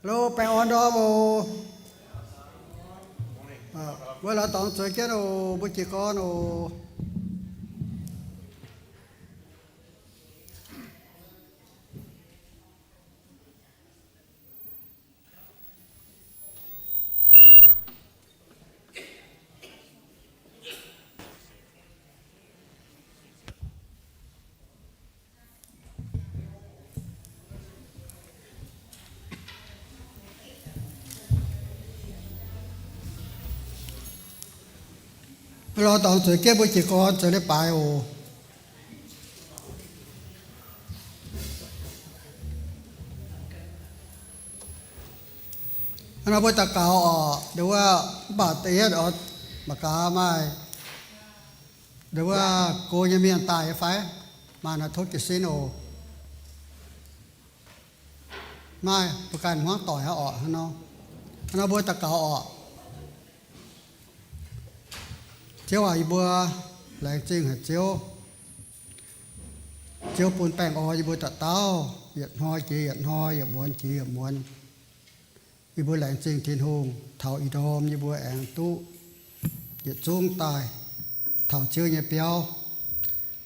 Hello, baengh orn ndorm oc. Mbuo lorz dorngx zueiz jienv oc, mbuo jiez gorn oc. Mbuo lorz dorngx zueiz jienv mbuo jiez gorn zoux leiz-baaix oc. Hnangv nor mbuo daux gaux oc. Nduov wuov, mv baac da'yietv oc, mangc gaax maaih nduov wuov go nyei mienh daaih nyei fai? Maaih nor tov jiez sin oc. Maaih, mbuo ganh hmuangv doic aqv oc. Hnangv nor, hnangv nor mbuo daux gaux oc. Ziouv aac, yie mbuo laengz zingh haic Ziouv. Ziouv bun baengh orn yie mbuo dauh dauh, yietc hnoi jiex yietc hnoi, yietc muonz jiex yietc muonz. Yie mbuo laengz zingh Tin-Hungh taux ih ndorm yie mbuo aengx duqv yietc zungv daaih taux Ziouv nyei biauv.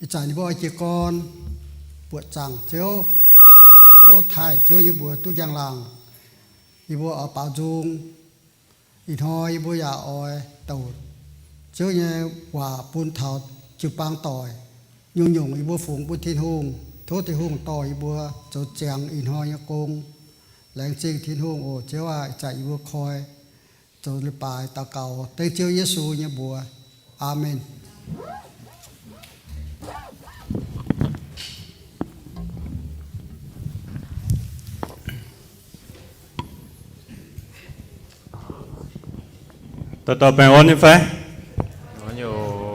Ih zanc yie mbuo oix jiez gorn buoqc zaangc Ziouv, Ziouv taaih Ziouv yie mbuo duqv njang-laangc. Yie mbuo oix baaux nzung. Ih hnoi yie mbuo yaac oix douc Ziouv nyei waac bun taux jiu-baang doic. Nyungc-nyungc yie mbuo fungx bun Tin-Hungh. Tov Tin-Hungh dorh yie mbuo zoux ziangx ih hnoi nyei gong. Laengz zingh Tin-Hungh oc. Ziouv aac, ih zanc yie mbuo koi zoux leiz-baaix daux gaux dengv Ziouv Yesu nyei mbuox. Aamen. Dauh dauh baengh orn nyei fai?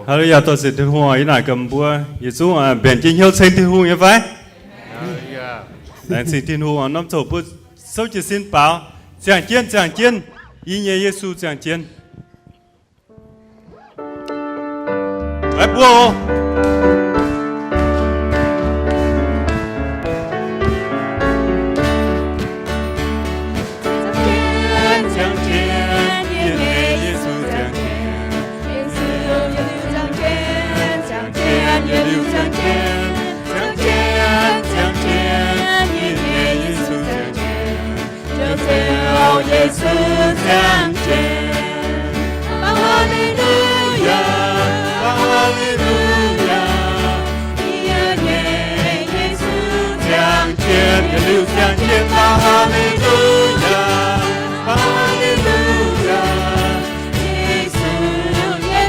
Haleluya, dorh sienx Tin-Hungh. Yie naaic gaax mbuo yietc zungv mbenc jienv hnyouv ceng Tin-Hungh nyei fai? Laengz zingh Tin-Hungh. Norm ziangh hoc mbuo souv jiez sin baaux, ziangh jienv, ziangh jienv, yie nyei Yesu ziangh jienv. Mbuo Yesu ziangh jienv. Haleluya, haleluya. Yie nyei Yesu ziangh jienv, yietc liuz ziangh jienv. Haleluya, haleluya. Yesu,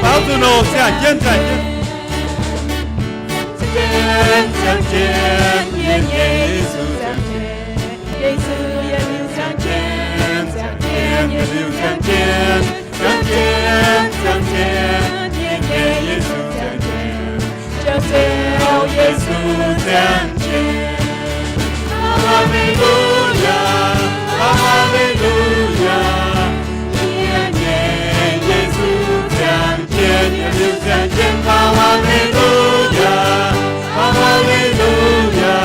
baaux zuqc nor ziangh jienv, ziangh jienv. Ziangh jienv, ziangh jienv, yie nyei Yesu ziangh jienv. Yesu, yietc liuz ziangh jienv, ziangh jienv, yietc liuz ziangh jienv, ziangh jienv, ziangh jienv, yie nyei Yesu ziangh jienv. Ziouv, Yesu ziangh jienv. Haleluya, haleluya. Yie nyei Yesu ziangh jienv, yietc liuz ziangh jienv. Haleluya, haleluya.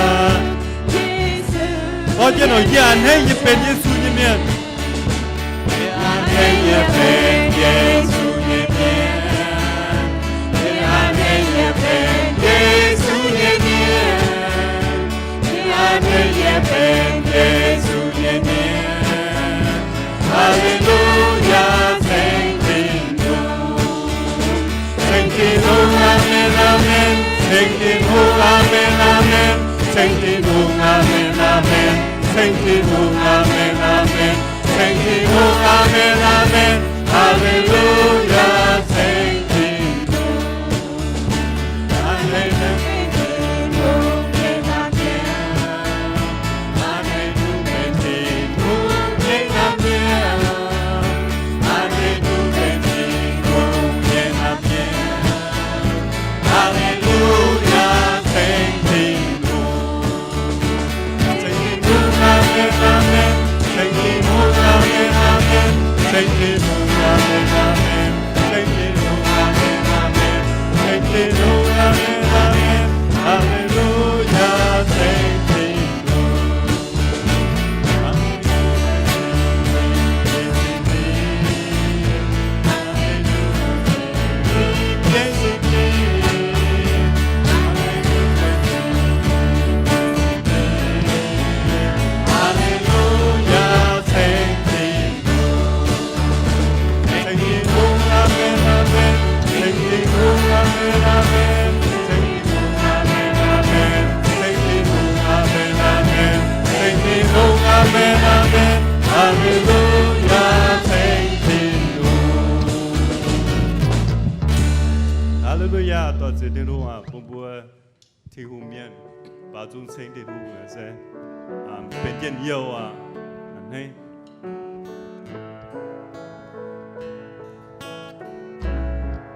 Yesu. Gorngv jienv oc, yie a'hneiv yie benx Yesu nyei mienh. Yie a'hneiv yie benx Yesu nyei mienh. Yie a'hneiv yie benx Yesu nyei mienh. Yie a'hneiv yie benx Yesu nyei mienh. Haleluya, ceng Tin-Hungh. Ceng Tin-Hungh, aamen, aamen. Ceng Tin-Hungh, aamen, aamen. Ceng Tin-Hungh, aamen, aamen. Ceng Tin-Hungh, aamen, aamen. Ceng Tin-Hungh, aamen, aamen. Haleluya, ceng Tin-Hungh. Aamen. Haleluya, ceng Tin-Hungh. Ceng Tin-Hungh, aamen, aamen. Ceng Tin-Hungh, aamen, aamen. Ceng Tin-Hungh, aamen, aamen. Ceng Tin-Hungh, aamen, aamen. Ceng Tin-Hungh, aamen, aamen. Haleluya, ceng Tin-Hungh. Bun mbuo Tin-Hungh mienh baaux nzung ceng Tin-Hungh se benx njien-youh aqv. A'hneiv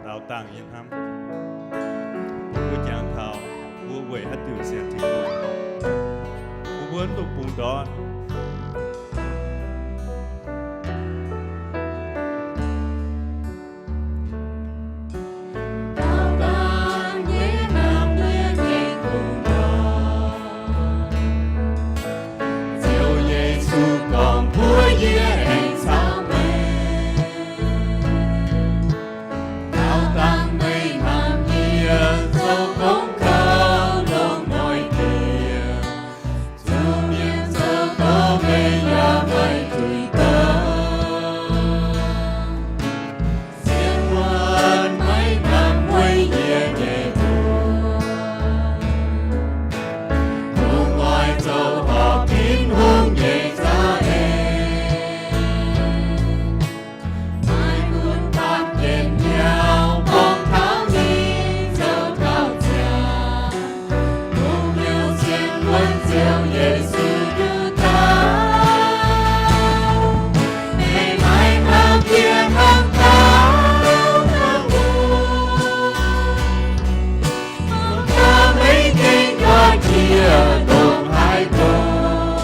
daaux dangh nyei hnamv, mbuo jangx taux mbuo weic haaix diuc sienx Tin-Hungh, mbuo mv dungx bungx ndortv. Ziouv Yesu gorngv, mbuox yie aengx caux meih, daaux dangh meih hnamv yie, zoux gong kaux ndongc noic diex, zuqc mienh zoux doz meih yaac maiv tuix daaih. Sienx wuonv maiv hnamv mueiz yie nyei nduov, dongh oix zoux horpc Tin-Hungh nyei za'eix. Maiv gunv baamh gen hnyouv gorngv taux ninh zoux gauh ziangx, dongh hnyouv sienx wuonv Ziouv Yesu nduqc dauh, meih maiv hnamv yie hnangv dauh hnangv wuov. Gorngv maiv gengh nqoi jiex ndongc haaix doz,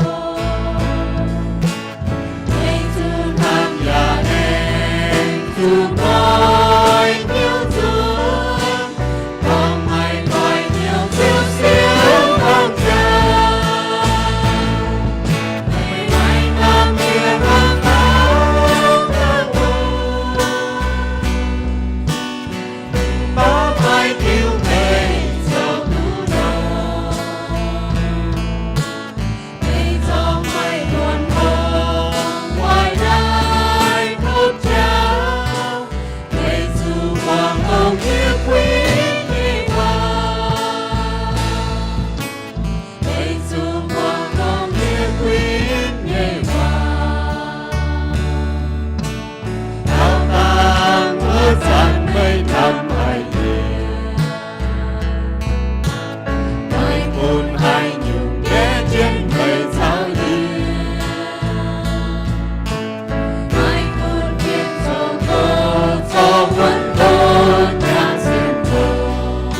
meih zuqc hnamv yaac aengx zuqc nqoi hnyouv nzunc. Gorngv maiv nqoi hnyouv Ziouv sienx hnangv jaax, meih maiv hnamv yie hnangv dauh hnangv wuov. Baav maiv diuc meih zoux duqv longx, meih zorng maiv duonx hngongx, oix naaiv hopv jauv, meih zuqc muangx longx yie kuinx nyei waac. Meih zuqc muangx longx yie kuinx nyei waac. Daaux dangh wuov zanc meih hnamv haic yie, meih bun haaix nyungc gaeqv jienv meih caux yie, meih bun mienh zoux doz corc wuonv doz jaax sienx longx.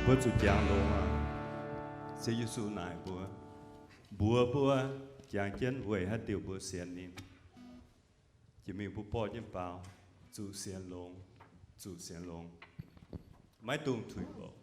Mbuo zuqc jangx longx aqv. Se Yesu naaic mbuo, mbuox mbuo, jangx jienv weic haaix diuc mbuo sienx ninh. Jiex mingh mbuo borh jienv baaux, zuqc sienx longx, zuqc sienx longx, maiv dungx tuix bouc.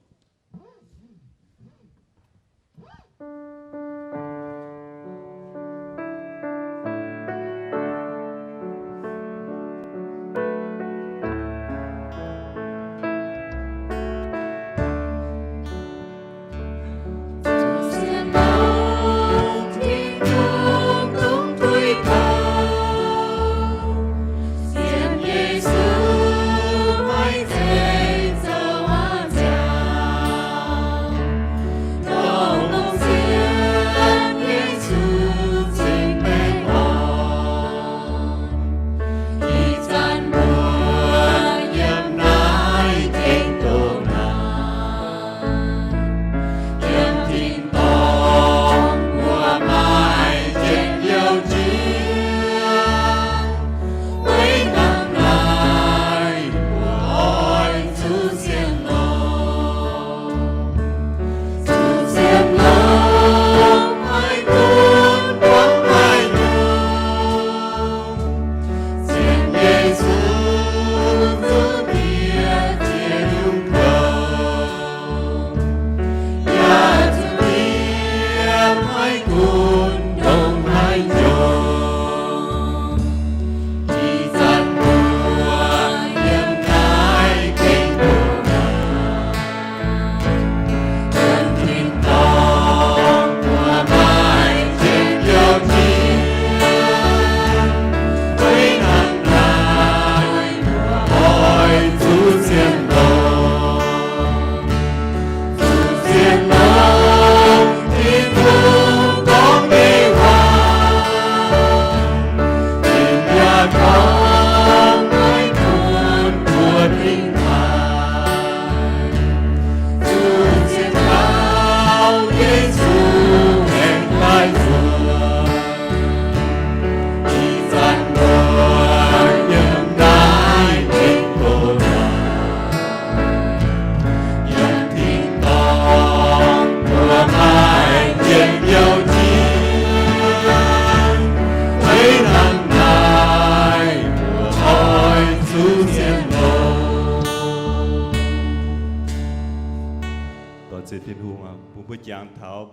Zeiz Tin-Hungh bun mbuo jangx taux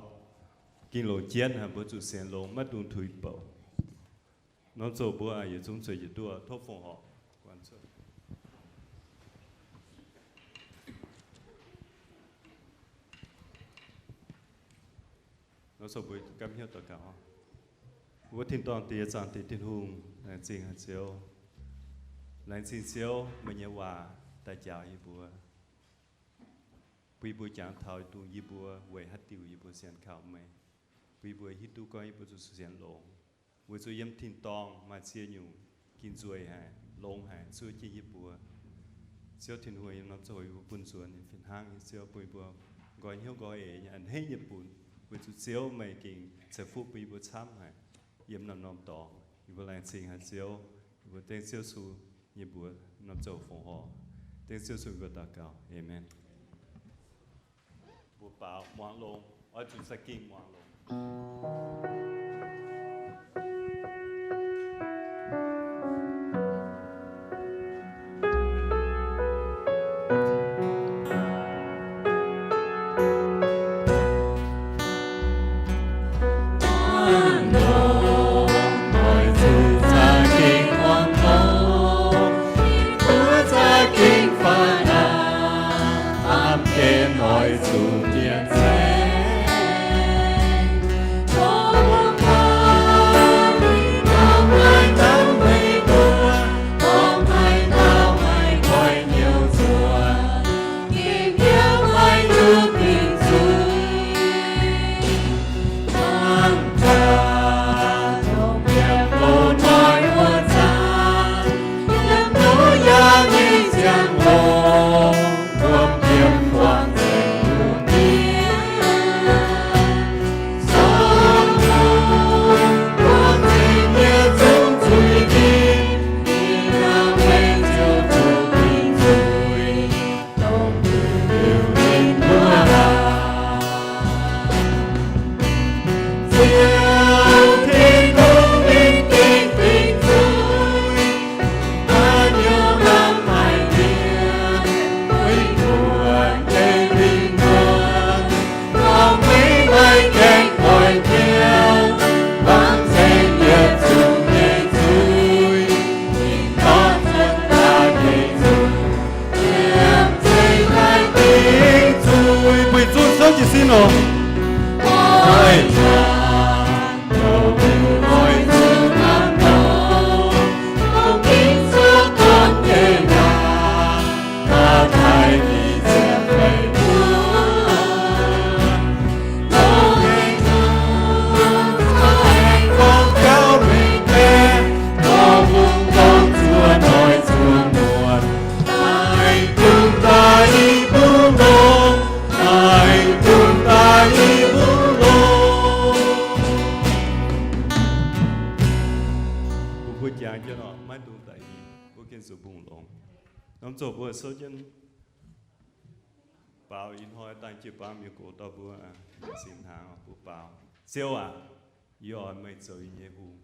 ging longc jienv haic, mbuo zuqc sienx longx, maiv dungx tuix bouc. Norm zoh mbuo yietc zungv zueiz njiec duqv, tov fongc horc. Norm zoh mbuo gapv hnyouv daux gaux. Mbuo tin-dorngh Diex, zaangc Diex Tin-Hungh, laengz zingh haic Ziouv. Laengz zingh Ziouv, meih nyei waac daaih njaaux yie mbuo, bun yie mbuo jangx taux dongh yie mbuo weic haaix diuc yie mbuo sienx kaux meih, bun yie mbuo hiuv duqv gorngv yie mbuo zuqc sienx longx, weic zuqc yiem tin-dorngh maaih ziex nyungc ging nzueic haic, longx haic, zuov jienv yie mbuo. Ziouv Tin-Hungh, yiem norm zoh yie mbuo bun nzuonx nyei fih hnangv nyei Ziouv, bun yie mbuo nqoi hnyouv nqoi eix nyei a'hneiv nyei bunx, weic zuqc Ziouv meih gengh ceix fuqv bun yie mbuo camv haic yiem naaiv norm dorngx. Yie mbuo laengz zingh haic Ziouv. Yie mbuo dengv Ziouv Yesu nyei mbuox norm zoh fongc horc. Dengv Ziouv Yesu mbuox daux gaux. Aamen. Mbuo baaux muangx longx, oix zuqc za'gengh muangx longx. Mbuo jangx jienv oc, maiv dungx daic i, mbuo gengh zuqc mbungh longx. Norm zoh mbuo souv jienv baaux ih hnoi dangh jiu-baang mienh gox dorh mbuo singx hnaangx mbuo baaux. Ziouv aac, yie oix meih zoux yie nyei hungh.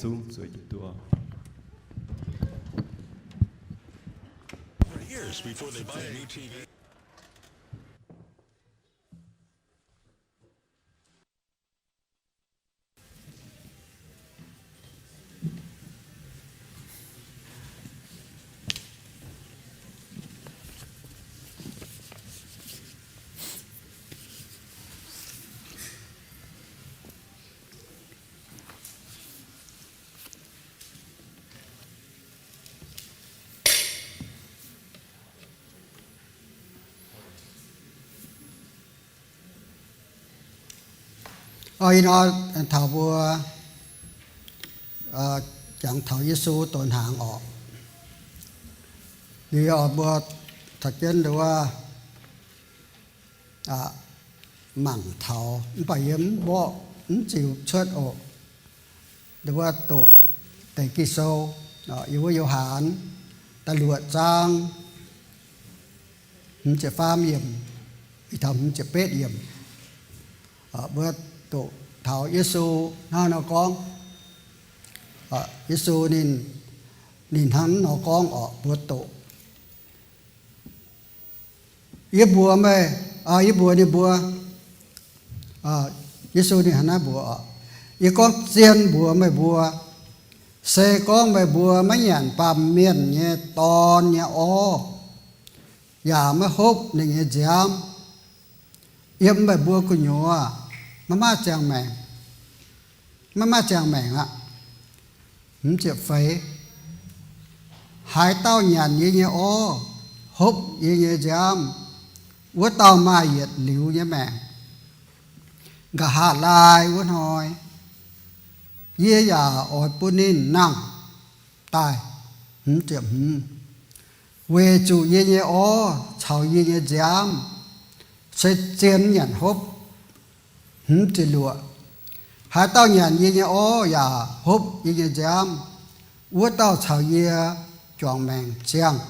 Zungv zueiz jienv duqv. Ih hnoi taux mbuo jangx taux Yesu donx hnaangx orqc. Liuz mbuo taux jienv nduov mangc taux mv baac yie mv mborqv mv ziux cuotv oc. Nduov doqc deix Ging-Sou, yiem wuov Yo^han da'luoqc zaang hmz ziepc faam yiemc, ih taux hmz ziepc betv yiemc. Mbuo doqc taux Yesu hnangv nor gorngv. Yesu ninh, ninh hnangv nor gorngv orqc, mbuo doqc. Yie mbuox meih, yie mbuox ninh mbuo, Yesu ninh hnangv naaiv mbuox, yie gorngv zien mbuox meih mbuo, se gorngv meih mbuo maiv nyanc Baamh Mienh nyei Dorn nyei orv, yaac maiv hopv ninh nyei nziaamv, yiem meih mbuo gu'nyuoz maiv maaih ziangh maengc, maiv maaih ziangh maengc aqv. Hmz ziepc feix, haaix dauh nyanc yie nyei orv, hopv yie nyei nziaamv, wuov dauh maaih yietc liuz nyei maengc, nqa'haav laai wuov hnoi yie yaac oix bun ninh nangh daaih. Hmz ziepc hmz, weic zuqc yie nyei orv caux yie nyei nziaamv se zien nyanc hopv. Hmz ziepc luoqc, haaix dauh nyanc yie nyei orv yaac hopv yie nyei nziaamv, wuov dauh caux yie juangc maengc ziangh,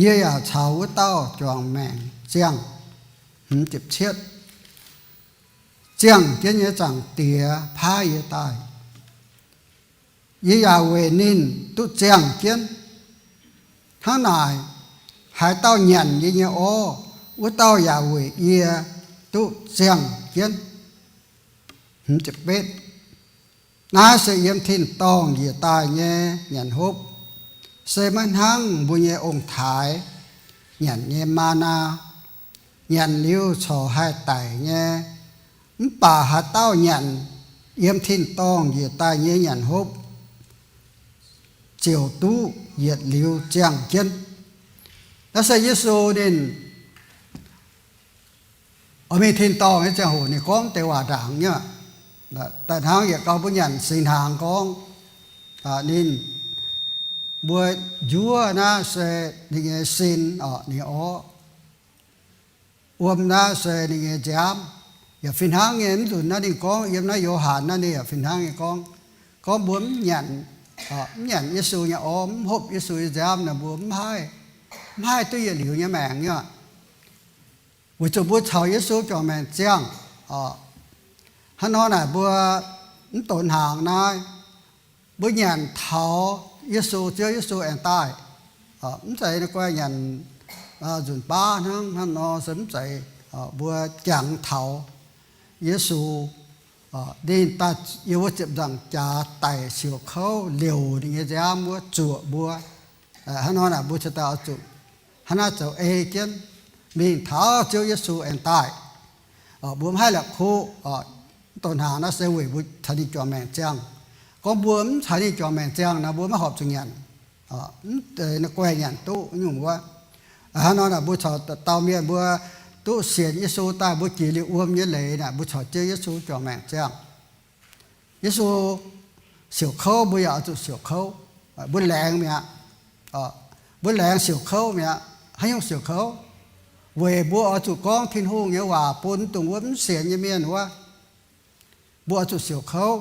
yie yaac caux wuov dauh juangc maengc ziangh. Hmz ziepc cietv, ziangh jienv nyei Zaangc Diex paaiv yie daaih. Yie yaac weic ninh duqv ziangh jienv. Hnangv naaic, haaix dauh nyanc yie nyei orv, wuov dauh yaac weic yie duqv ziangh jienv. Hmz ziepc betv, naaiv se yiem tin-dorngh njiec daaih nyei nyanc hopv, se maiv hnangv mbuo nyei ong-taaix nyanc nyei maa^naa, nyanc liuz corc haih daic nyei. Mv baac haaix dauh nyanc yiem tin-dorngh njiec daaih nyei nyanc hopv ziouc duqv yietc liuz ziangh jienv. Naaiv se Yesu ninh oix mingh tin-dorngh nyei ziangh hoc ninh gorngv deix waac ndaangc nyei. Daaih hnangv yietc gau mbuo nyanc singx hnaangx gorngv, ninh, mbuo njuov naaiv se ninh nyei sin, orqc, ninh orv. Wuom naaiv se ninh nyei nziaamv. Yaac fih hnangv nyei, mv nzunc naaiv ninh gorngv, yiem naaiv Yo^han naaiv ninh yaac fih hnangv nyei gorngv, gorngv mbuo mv nyanc, mv nyanc Yesu nyei orv, mv hopv Yesu nyei nziaamv nor, mbuo mv haih, mv haih duqv yietc liuz nyei maengc nyei. Weic zuqc mbuo caux Yesu juangc maengc ziangh. Hnangv nor naaic mbuo mv donx hnaangx naaiv, mbuo nyanc taux Yesu, Ziouv Yesu aengx daaih. Mv zeiz guai nyanc nzunc baav hnangv. Hnangv nor se mv zeiz. Mbuo jangx taux Yesu, ninh daaih yiem wuov ziepc nzaangc jaax daic siouc kouv liouc ninh nyei nziaamv wuov zuoqc mbuo. Hnangv nor naaic mbuo cingx daaih oix zuqc hnangv naaiv zoux ei jienv mingh taux Ziouv Yesu aengx daaih. Mbuo mv haih la'kuqv, mv donx hnaangx naaiv se weic mbuo caux ninh juangc maengc ziangh. Gorngv mbuo mv caux ninh juangc maengc ziangh nor, mbuo maiv horpc zuqc nyanc. Mv zeiz guai nyanc duqv nyungc wuov. Hnangv nor naaic mbuo caux dauh mienh mbuo duqv sienx Yesu daaih, mbuo jiex liuz wuom nyei leiz naaic, mbuo caux Ziouv Yesu juangc maengc ziangh. Yesu siouc kouv, mbuo yaac oix zuqc siouc kouv. Mbuo laengz mi'aqv. Mbuo laengz siouc kouv mi'aqv. Haaix nyungc siouc kouv? Weic mbuo oix zuqc gorngv Tin-Hungh nyei waac bun dongh wuov mv sienx nyei mienh wuov. Mbuo oix zuqc siouc kouv,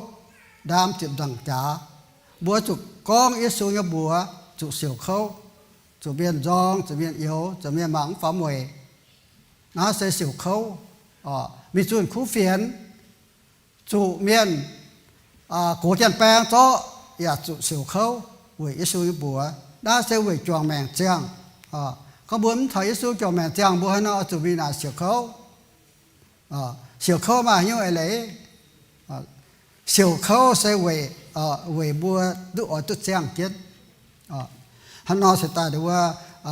ndaam ziepc nzaangc jaax. Mbuo oix zuqc gorngv Yesu nyei mbuox zuqc siouc kouv, zuqc mienh nzorng, zuqc mienh youx, zuqc mienh mangc mv faaux mueic. Naaiv se siouc kouv. Mingh zunh kuv fienx, zuqc mienh gox janx-baeng zorqv yaac zuqc siouc kouv weic Yesu nyei mbuox. Naaiv se weic juangc maengc ziangh. Gorngv mbuo mv caux Yesu juangc maengc ziangh, mbuo haaix nor oix zuqc mingh naaic siouc kouv? Siouc kouv maaih haaix nyungc eix leiz? Siouc kouv se weic, weic mbuo duqv oix duqv ziangh jienv. Hnangv nor se daaih nduov,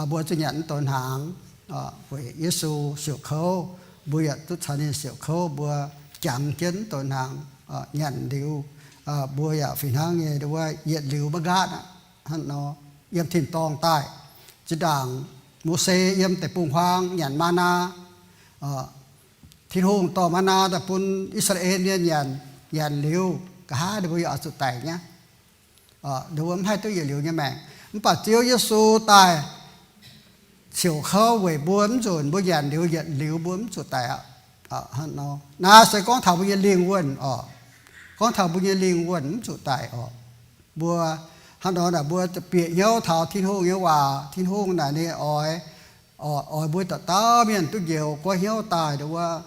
mbuo zuqc nyanc mv donx hnaangx weic Yesu siouc kouv, mbuo yaac duqv caux ninh siouc kouv, mbuo jangx jienv mv donx hnaangx. Nyanc liuz, mbuo yaac fih hnangv nyei nduov, yietc liuz maiv nqaatv aqv. Hnangv nor, yiem tin-dorngh daaih, zinh ndaangc Mose yiem deic-bung-huaang nyanc maa^naa, Tin-Hungh dorh maa^naa daaih bun I^saa^laa^en mienh nyanc. Nyanc liuz, nqa'haav ninh mbuo yaac oix zuqc daic nyei. Ninh mbuo mv haih duqv yietc liuz nyei maengc. Mv baac Ziouv Yesu daaih siouc kouv weic mbuo, mv nzunc mbuo nyanc liuz yietc liuz mbuo mv zuqc daic aqv. Naaiv se gorngv taux mbuo nyei lingh wuonh oc. Gorngv taux mbuo nyei lingh wuonh mv zuqc daic oc. Mbuo hnangv nor naaic, mbuo bieqc hnyouv taux Tin-Hungh nyei waac. Tin-Hungh naaic ninh oix, oix mbuo dauh dauh mienh duqv njoux, goiv hnyouv daaih nduov,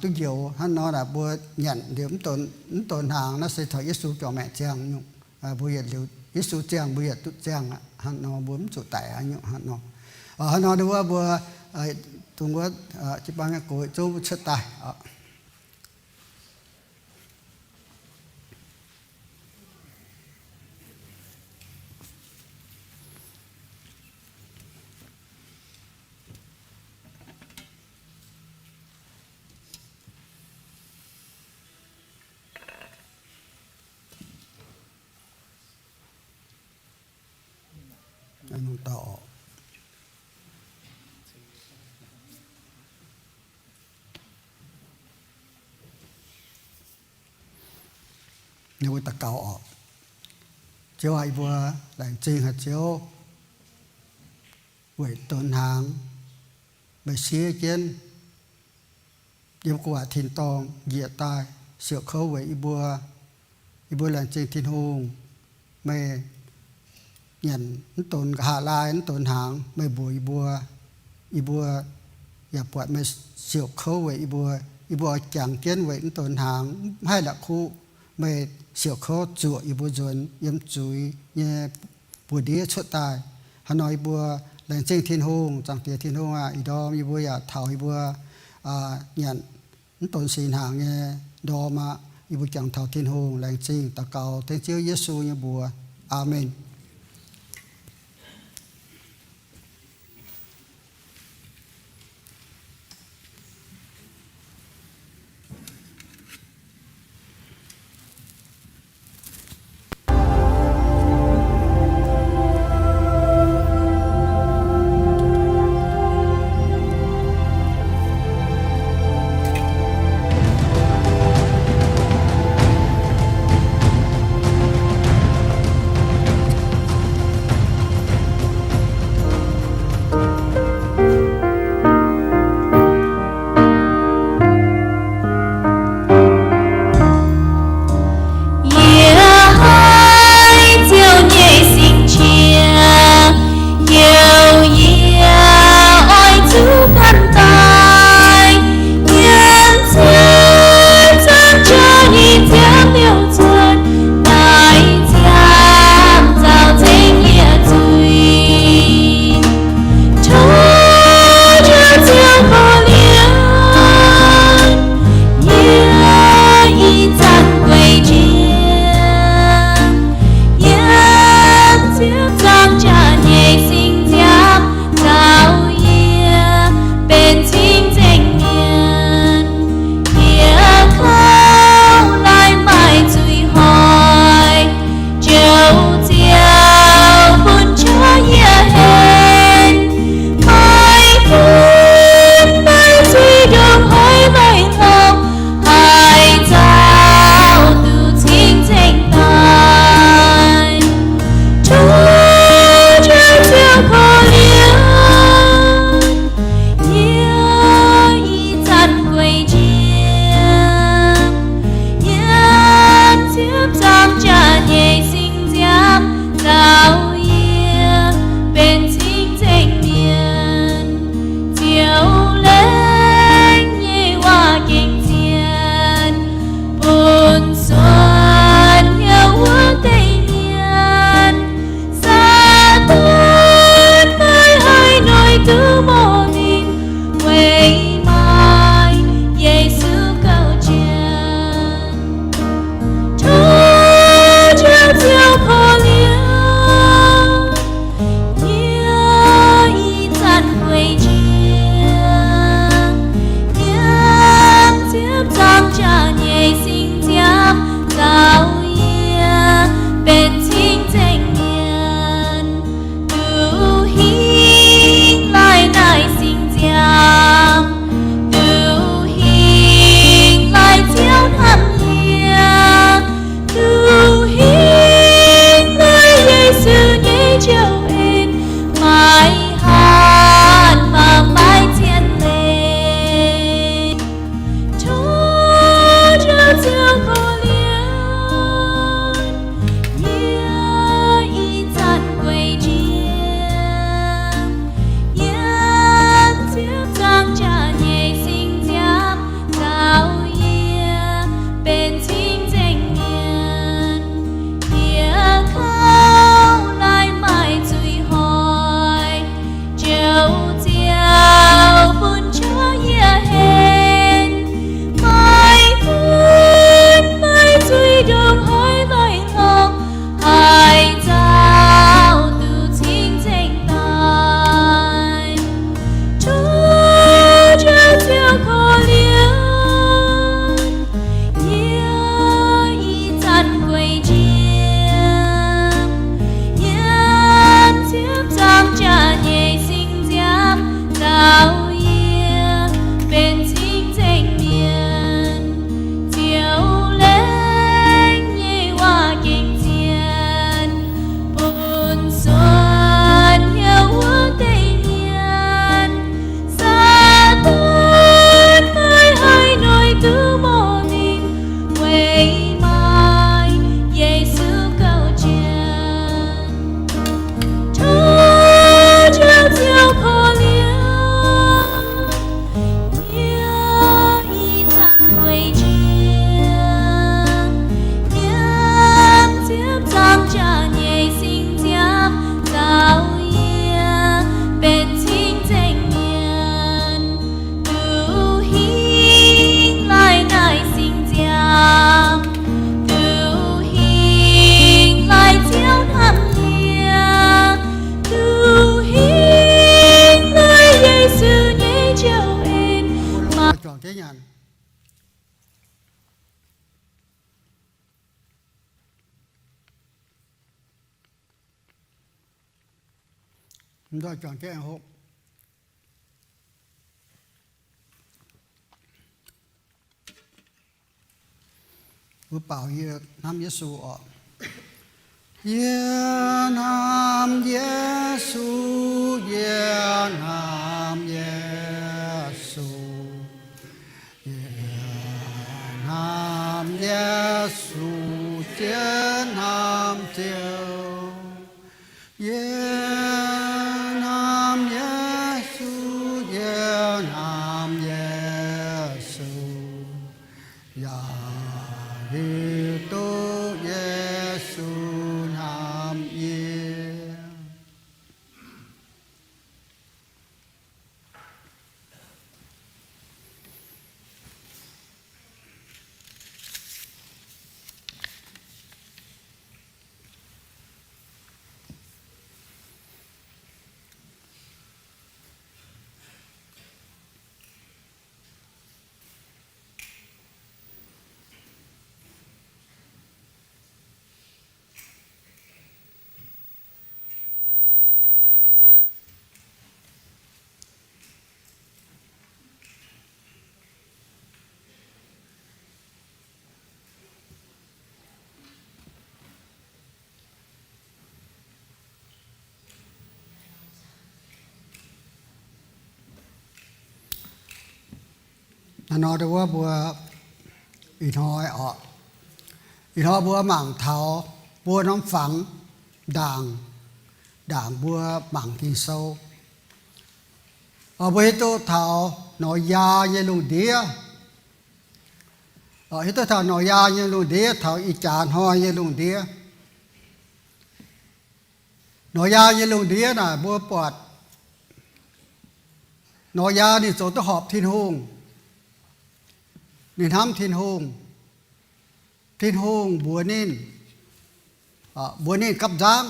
duqv njoux. Hnangv nor naaic, mbuo nyanc liuz mv donx hnaangx, naaiv se caux Yesu juangc maengc ziangh nyungc. Mbuo yietc liuz Yesu ziangh, mbuo yietc duqv ziangh aqv. Hnangv nor mbuo mv zuqc daic aqv nyungc. Hnangv nor, hnangv nor nduov mbuo dongh wuov jiu-baang nyei gox zunv mbuo cuotv daaih. Mbuo daux gaux oc. Ziouv aac, yie mbuo laengz zingh haic Ziouv weic donx hnaangx meih siev jienv yiem gu'nguaaic tin-dorngh njiec daaih siouc kouv weic yie mbuo. Yie mbuo laengz zingh Tin-Hungh, meih nyanc mv donx nqa'haav laai, mv donx hnaangx, meih mbuox yie mbuo. Yie mbuo yaac buatc meih siouc kouv weic yie mbuo. Yie mbuo oix jangx jienv weic mv donx hnaangx, mv haih la'kuqv meih siouc kouv zuoqc yie mbuo nzuonx yiem zuiz nyei buoz-ndiev cuotv daaih. Hnangv nor yie mbuo laengz zingh Tin-Hungh. Zaangc Diex Tin-Hungh aah, ih ndorm yie mbuo yaac taux yie mbuo nyanc mv donx singx hnaangx nyei ndorm aqv. Yie mbuo jangx taux Tin-Hungh. Laengz zingh daux gaux dengv Ziouv Yesu nyei mbuox. Aamen. Ziepc nzaangc jaax nyei singx ziangh, nzaaux yie benx cing-nzengc mienh. Duqv hingh laih naaic singx ziangh, duqv hingh laih Ziouv hnamv yie, duqv hingh lui Yesu nyei njoux en. Mbuo baaux yie hnamv Yesu oc. Yie hnamv Yesu, yie hnamv Yesu. Yie hnamv Yesu, jienv hnamv Ziouv. Yie hnamv Yesu, yie hnamv Yesu. Yaac hiuv duqv Yesu hnamv yie. Naaiv nor wuov mbuo ih hnoi oc, ih hnoi mbuo mangc taux buo norm fangx ndaangc, ndaangc mbuo mangc Ging-Sou. Mbuo hiuv duqv taux Noyaa nyei lungh ndiev. Hiuv duqv taux Noyaa nyei lungh ndiev, taux ih jaax hnoi nyei lungh ndiev. Noyaa nyei lungh ndiev naaic mbuo buatc Noyaa ninh zoux duqv horpc Tin-Hungh. Ninh hnamv Tin-Hungh. Tin-Hungh mbuox ninh, mbuox ninh gapv nzangv.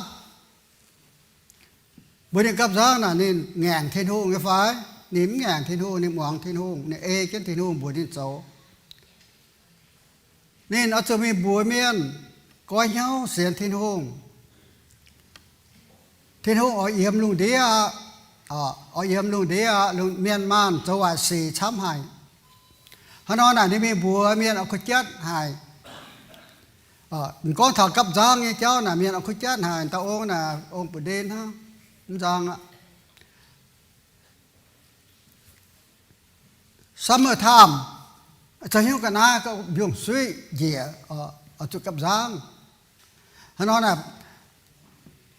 Mbuox ninh gapv nzangv naaic ninh ngaengc Tin-Hungh nyei fai? Ninh mv ngaengc Tin-Hungh, ninh muangx Tin-Hungh, ninh ei jienv Tin-Hungh mbuox ninh zoux. Ninh oix zuqc mingh mbuox mienh goiv hnyouv sienx Tin-Hungh. Tin-Hungh oix yiemx lungh ndiev aqv. Oix yiemx lungh ndiev aqv. Mienh maanh zoux waaic sic camv haic. Hnangv nor naaic ninh mingh mbuox mienh oix kuv jatv haic. M'gorngv taux gapv nzangv nyei jauv naaic mienh oix kuv jatv haic. Dauh ong naaic ong buoz-ndeen hnangv, mv nzang aqv. Summer time, zoux hnyouv ga'naaiv, mbiungc-suiv njiec, oix zuqc gapv nzangv. Hnangv nor naaic,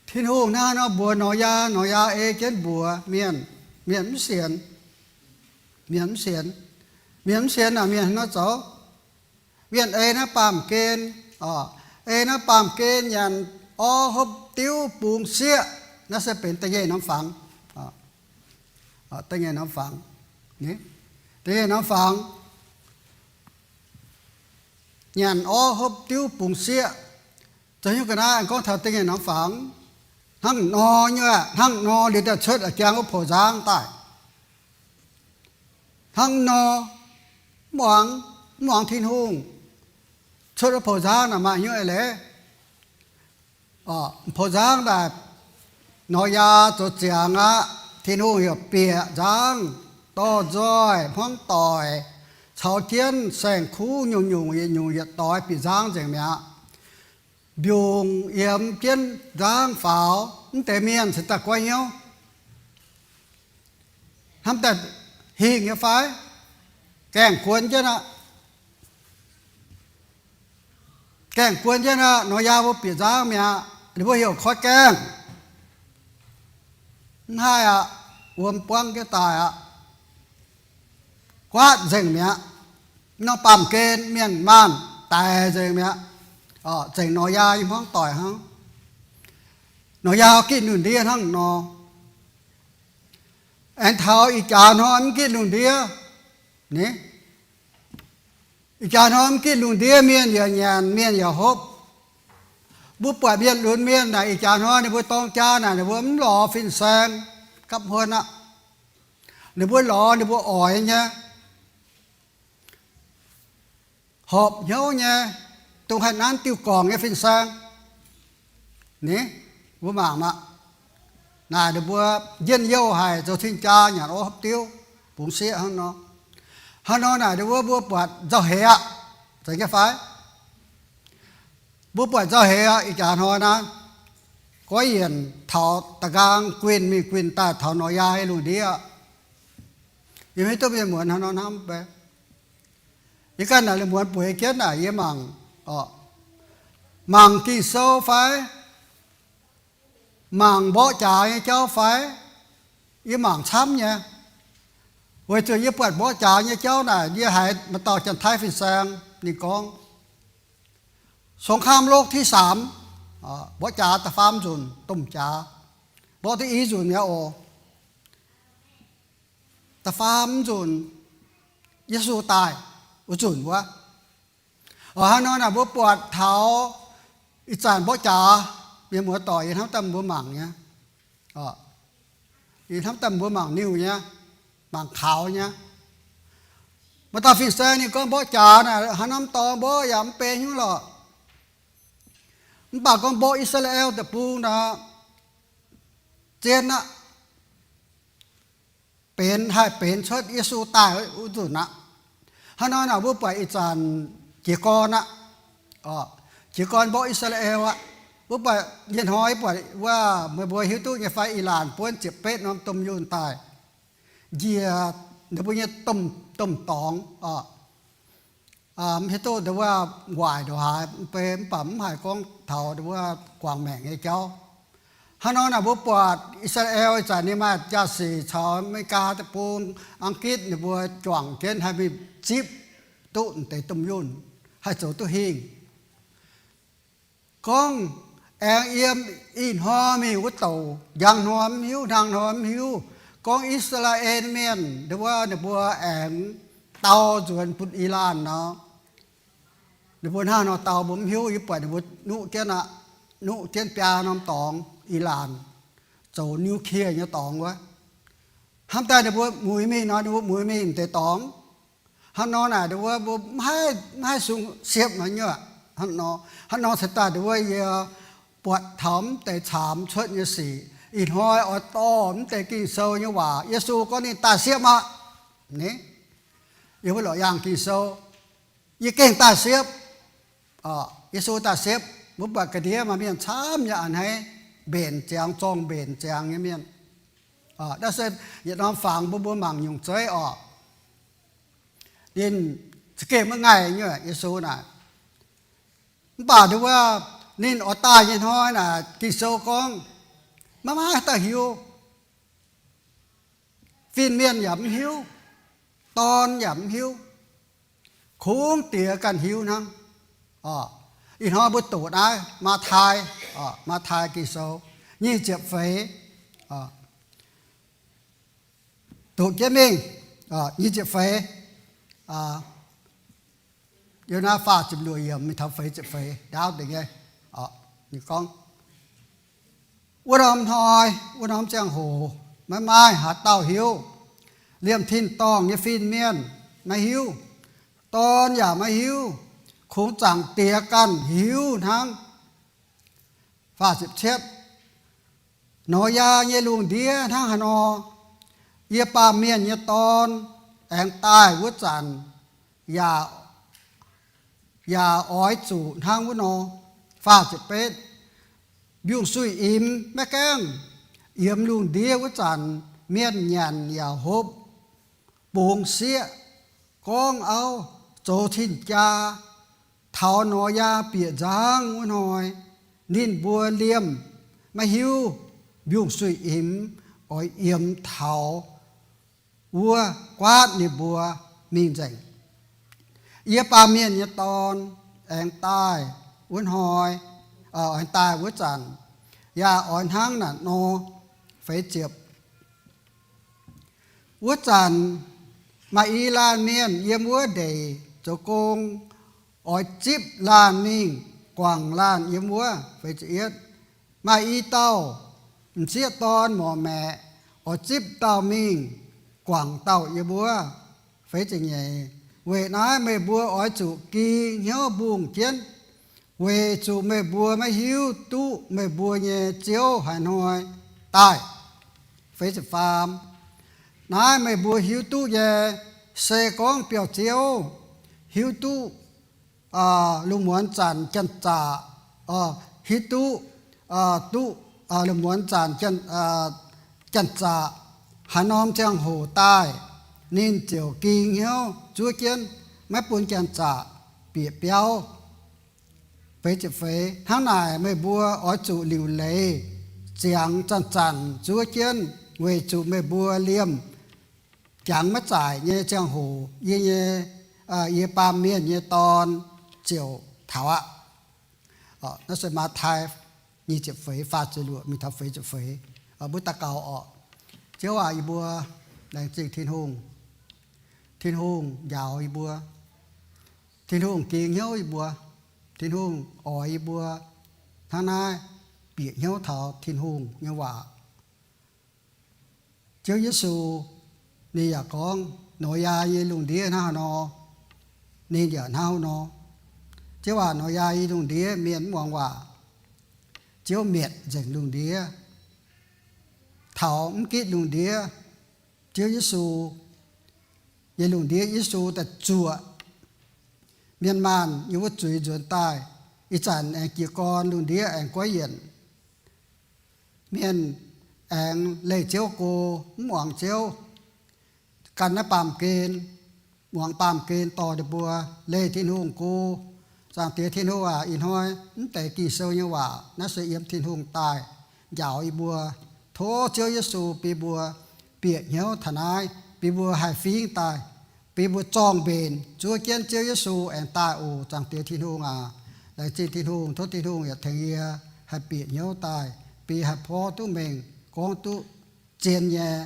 Tin-Hungh hnangv nor mbuox Noyaa, Noyaa ei jienv mbuox mienh, mienh mv sienx. Mienh mv sienx. Mienh mv sienx naaic mienh hnangv nor zoux. Mienh ei naaiv baamh gen, ei naaiv baamh gen nyanc orv hopv diuv bungx sieqv, naaiv se benx da'nyeic norm fangx. Da'nyeic norm fangx, da'nyeic norm fangx nyanc orv hopv diuv bungx sieqv. Zoux hnyouv ga'naaiv gorngv taux da'nyeic norm fangx, hnangv nor nyei, hnangv nor liuz daaih cuotv jangx wuov poux nzangv daaih. Hnangv nor, mv muangx, mv muangx Tin-Hungh, cuotv wuov poux nzangv naaic maaih hnyouv eix leiz. Poux nzangv daaih, Noyaa zoux ziangx aqv. Tin-Hungh heuc bieqc nzangv, dorh nzoih, hmuangv doic, caux jienv saeng-kuv nyungc-nyungc yietc nyungc yietc doix bieqc nzangv nzengc mi'aqv. Mbiungc yiemx jienv nzangv faaux, mv deix mienh cingx daaih goiv hnyouv. Hnamv daaih hingh nyei fai? Gaengh guon jienv aqv. Gaengh guon jienv aqv. Noyaa mbuo bieqc nzangv mi'aqv. Ninh mbuo heuc koiv gaengh. Mv haih aqv. Wuom buangv jienv daaih aqv. Guaatv nzengc mi'aqv. Norm baamh gen mienh maanh daic nzengc mi'aqv. Zengc Noyaa nyei hmuangv doic hnangv. Noyaa gitv lungh ndiev hnangv nor. Aengx taux ih jaax hnoi mv gitv lungh ndiev ni. Ih jaax hnoi mv gitv lungh ndiev, mienh yaac nyanc, mienh yaac hopv. Mbuo buatc mienh lunx mienh naaic, ih jaax hnoi ninh mbuo dorng jaa naaic, ninh mbuo mv lorz fin-saeng gapv huon aqv. Ninh mbuo lorz ninh mbuo oix nyei, horpc hnyouv nyei, dongh haih nanv diuh gorngc nyei fin-saeng. Ni, mbuo mangc maah! Naaic ninh mbuo njien-youh haic, zoux cing-jaa nyanc orv hopv diuv, bungx sieqv hnangv nor. Hnangv nor naaic ninh mbuo, mbuo buatc nzauh heix aqv. Zeiz nyei fai? Mbuo buatc nzauh heix aqv. Ih jaax hnoi naaiv, goiv yienc taux da'nqaang guinh mingh guinh daaih taux Noyaa nyei lungh ndiev aqv. Yie mv hiuv duqv mienh muonz hnangv nor hnamv beiv. Yie ganh naaic lungh muonz bueix jienv naaic yie mangc, mangc Ging-Sou fai mangc mborqv jaax nyei jauv fai, yie mangc camv nyei. Weic zuqc yie buatc mborqv jaax nyei jauv naaic, yie haiz maaih dauh Janx-Taiv fin-saeng ninh gorngv, สงครามโลกที่สาม, mborqv jaax da'faam nzunc domh jaax, mborqv da'yi nzunc mi'aqv oc. Da'faam nzunc Yesu daaih wuov nzunc wuov. Hnangv nor naaic mbuo buatc taux ih zanc mborqv jaax, mienh muoz-doic, yie hnamv daaih mbuo mangc nyei. Yie hnamv daaih mbuo mangc niuh nyei, mangc kaux nyei. Maaih dauh fin-saeng ninh gorngv mborqv jaax naaic haaix norm dorngx mborqv yaac mv benx hnyouv lorqc. Mv baac gorngv mborqv I^saa^laa^en Deic-Bung naaic, zien aqv. Benx haih benx cuotv Yesu daaih wuov nzunc aqv. Hnangv nor naaic mbuo buatc ih zanc jiez gorn aqv. Jiez gorn mborqv I^saa^laa^en aqv. Mbuo buatc nyei hnoi buatc wuov, meih mbuo hiuv duqv nyei fai, Ii^laanc buonv ziepc betv norm domh yunh daaih njiec ninh mbuo nyei domh dorngx. Mv hiuv duqv ndau wuov waaic ndongc haaix, mv baac mv haiz gorngv taux ndau wuov guangc maengc nyei jauv. Hnangv nor naaic mbuo buatc I^saa^laa^en ih zanc ninh maaih jaa-sic caux Aa^me^li^gaa Deic-Bung, Ang^gitv ninh mbuo juangc jienv haih mingh zipv duqv deix domh yunh, haih zoux duqv hingh. Gorngv aengx yiem ih hnoi mingh wuov douc, njang hnoi mv hiuv, hnangv hnoi mv hiuv, gorngv I^saa^laa^en Mienh ndau wuov ninh mbuo aengx dau nzuonx bun Ii^laanh nor, ninh mbuo hnangv haaix nor dau mbuo mv hiuv. Yie buatc ninh mbuo nuqv jienv aqv, nuqv jienv biaa norm dorngx Ii^laanh zoux nuclear nyei dorngx wuov. Hnamv daaih ninh mbuo muix mingh nor, ninh mbuo muix mingh deix dorngx. Hnangv nor naaic ninh mbuo, mbuo mv haih, mv haih sung siepv nor nyuoqc. Hnangv nor, hnangv nor cingx daaih ninh mbuo yie buatc taux mv deix caamx cuotv nyei sic. Ih hnoi oix dorh mv deix Ging-Sou nyei waac, Yesu gorngv ninh daaih siepv aqv. Ni, yie mbuo lorqc yaangh Ging-Sou, yie gengh daaih siepv. Yesu daaih siepv, mbuo buatc ga'ndiev maaih mienh camv nyei a'hneiv, mbenc ziangx, zorng mbenc ziangx nyei mienh. Naaiv se yietc norm fangx mbuo, mbuo mangc nyungc zeiv orqc. Ninh za'gengh maiv ngaih nyei Yesu naaic. Mv baac ndau wuov ninh oix daaih nyei hnoi naaic, Ging-Sou gorngv maiv maaih dauh hiuv. Fin-mienh yaac mv hiuv, dorn yaac mv hiuv, kungx Diex ganh hiuv hnangv. Ih hnoi mbuo doqc naaiv Matv^taai, Matv^taai Ging-Sou nyic ziepc feix. Doqc jienv mingh, nyic ziepc feix, yiem naaiv faah ziepc luoqc yiemc mingh taux feix ziepc feix ndaauv deix nyei. Ninh gorngv, wuov norm hnoi, wuov norm ziangh hoc maiv maaih haaix dauh hiuv. Liemh tin-dorngh nyei fin-mienh maiv hiuv, dorn yaac maiv hiuv, kungx Zaangc Diex ganh hiuv hnangv. Faah ziepc cietv, Noyaa nyei lungh ndiev hnangv haaix nor, yie, Baamh Mienh nyei Dorn, aengx daaih wuov zanc yaac, yaac oix zuqc hnangv wuov nor. Faah ziepc betv, mbiungc-suiv-imx maiv gaengh yiemx lungh ndiev wuov zanc, mienh nyanc yaac hopv bungx sieqv. Gorngv auv zoux cing-jaa taux Noyaa bieqc nzangv wuov hnoi, ninh mbuo liemh maiv hiuv mbiungc-suiv-imx oix yiemx taux wuov guaatv ninh mbuo mingh nzengc. Yie, Baamh Mienh nyei Dorn, aengx daaih wuov hnoi, oix daaih wuov zanc, yaac oix hnangv naaic nor. Feix ziepc. Wuov zanc maaih i laanh mienh yiem wuov ndeic zoux gong, oix zipv laanh mingh guangc laanh yiem wuov. Maaih i dauh m'sieqv dorn morc maeqc, oix zipv dauh mingh guangc dauh yiem wuov. Feix ziepc nyeic. Weic naaiv meih mbuo oix zuqc ging hnyouv mbungh jienv, weic zuqc meih mbuo maiv hiuv duqv meih mbuo nyei ziouv haaix hnoi daaih. Feix ziepc faam. Naaiv meih mbuo hiuv duqv nyei, se gorngv biauv-ziouv hiuv duqv lungh muonz zanc janx-zaqc, hiuv duqv, duqv lungh muonz zanc janx-zaqc haaix norm ziangh hoc daaih, ninh ziouc ging hnyouv zuov jienv, maiv bun janx-zaqc bieqc biauv. Feix ziepc feix. Hnangv naaic meih mbuo oix zuqc liuc leiz ziangx zanc-zanc zuov jienv, weic zuqc meih mbuo liemh jangx maiv zaaic nyei ziangh hoc yie nyei, yie baamh mienh nyei Dorn ziouc taux aqv. Naaiv se Matv^tai nyic ziepc feix faah ziepc luoqc mingh taux feix ziepc feix. Mbuo daux gaux orqc. Ziouv aac, yie mbuo laengz zingh Tin-Hungh. Tin-Hungh njaaux yie mbuo. Tin-Hungh ging hnyouv yie mbuo. Tin-Hungh oix yie mbuo hnangv naaiv bieqc hnyouv taux Tin-Hungh nyei waac. Ziouv Yesu, ninh yaac gorngv, Noyaa nyei lungh ndiev hnangv haaix nor, ninh yaac hnangv haaix nor. Ziouv aac, Noyaa nyei lungh ndiev mienh mv muangx waac. Ziouv mietc nzengc lungh ndiev, taux mv gitv lungh ndiev, Ziouv Yesu nyei lungh ndiev, Yesu daaih zuoqc mienh maanh yiem wuov zuiz nzuonx daaih. Ih zanc aengx jiez gorn lungh ndiev aengx goiv yienc. Mienh aengx leih Ziouv go, mv muangx Ziouv. Gan naaiv baamh gen, muangx baamh gen dorh ninh mbuo leih Tin-Hungh go. Zaangc Diex Tin-Hungh aac, ih hnoi mv deix Ging-Sou nyei waac naaiv se yiem Tin-Hungh daaih njaaux yie mbuo. Tov Ziouv Yesu bun mbuo bieqc hnyouv taux naaiv, bun mbuo haih fingx daaih, bun mbuo zorng-mbenc zuov jienv Ziouv Yesu aengx daaih oc. Zaangc Diex Tin-Hungh aac, laengz zingh Tin-Hungh. Tov Tin-Hungh yaac tengx yie haih bieqc hnyouv daaih, bun yie haih porv duqv mengh, gorngv duqv zien nyei,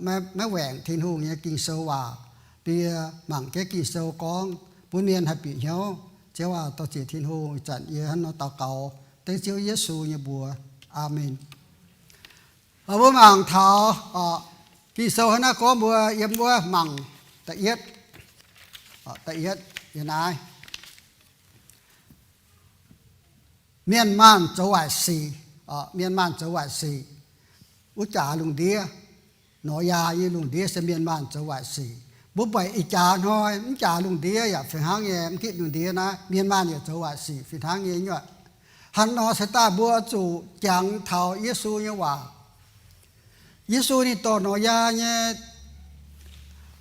maiv, maiv waengc Tin-Hungh nyei Ging-Sou waac, bun yie mangc jienv Ging-Sou gorngv bun mienh haih bieqc hnyouv. Ziouv aac, dor-ziec Tin-Hungh. Ih zanc yie hnangv nor daux gaux dengv Ziouv Yesu nyei mbuox. Aamen. Mbuo mangc taux Ging-Sou hnangv naaiv gorngv, mbuo yiem wuov mangc da'yietv, da'yietv yiem naaiv. Mienh maanh zoux waaic sic, mienh maanh zoux waaic sic. Wuov jaax lungh ndiev, Noyaa nyei lungh ndiev se mienh maanh zoux waaic sic. Mbuo buatc ih jaax hnoi, mv jaax lungh ndiev yaac fih hnangv nyei, mv gitv lungh ndiev naaiv, mienh maanh yaac zoux waaic sic fih hnangv nyei nyuoqc. Hnangv nor se daaih mbuo zuqc jangx taux Yesu nyei waac. Yesu ninh dorh Noyaa nyei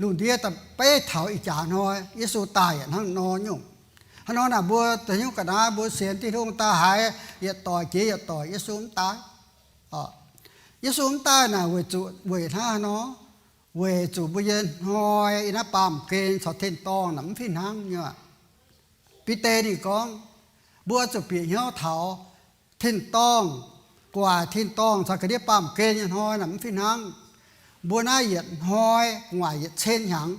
lungh ndiev daaih beiv taux ih jaax hnoi. Yesu daaih yaac hnangv nor nyungc. Hnangv nor naaic mbuo da'nyungc ga'naaiv mbuo sienx Tin-Hungh daaih haiz yietc doic jiex yietc doic, Yesu mv daaih. Yesu mv daaih naaic weic zuqc weic hnangv haaix nor? Weic zuqc mbuo nyei hnoi yiem naaiv baamh gen caux tin-dorngh naaic mv fih hnangv nyei. Bide ninh gorngv, mbuo zuqc bieqc hnyouv taux tin-dorngh, gu'nguaaic tin-dorngh caux ga'ndiev baamh gen nyei hnoi naaic mv fih hnangv. Mbuo naaiv yietc hnoi gu'nguaaic yietc cin hnyangx,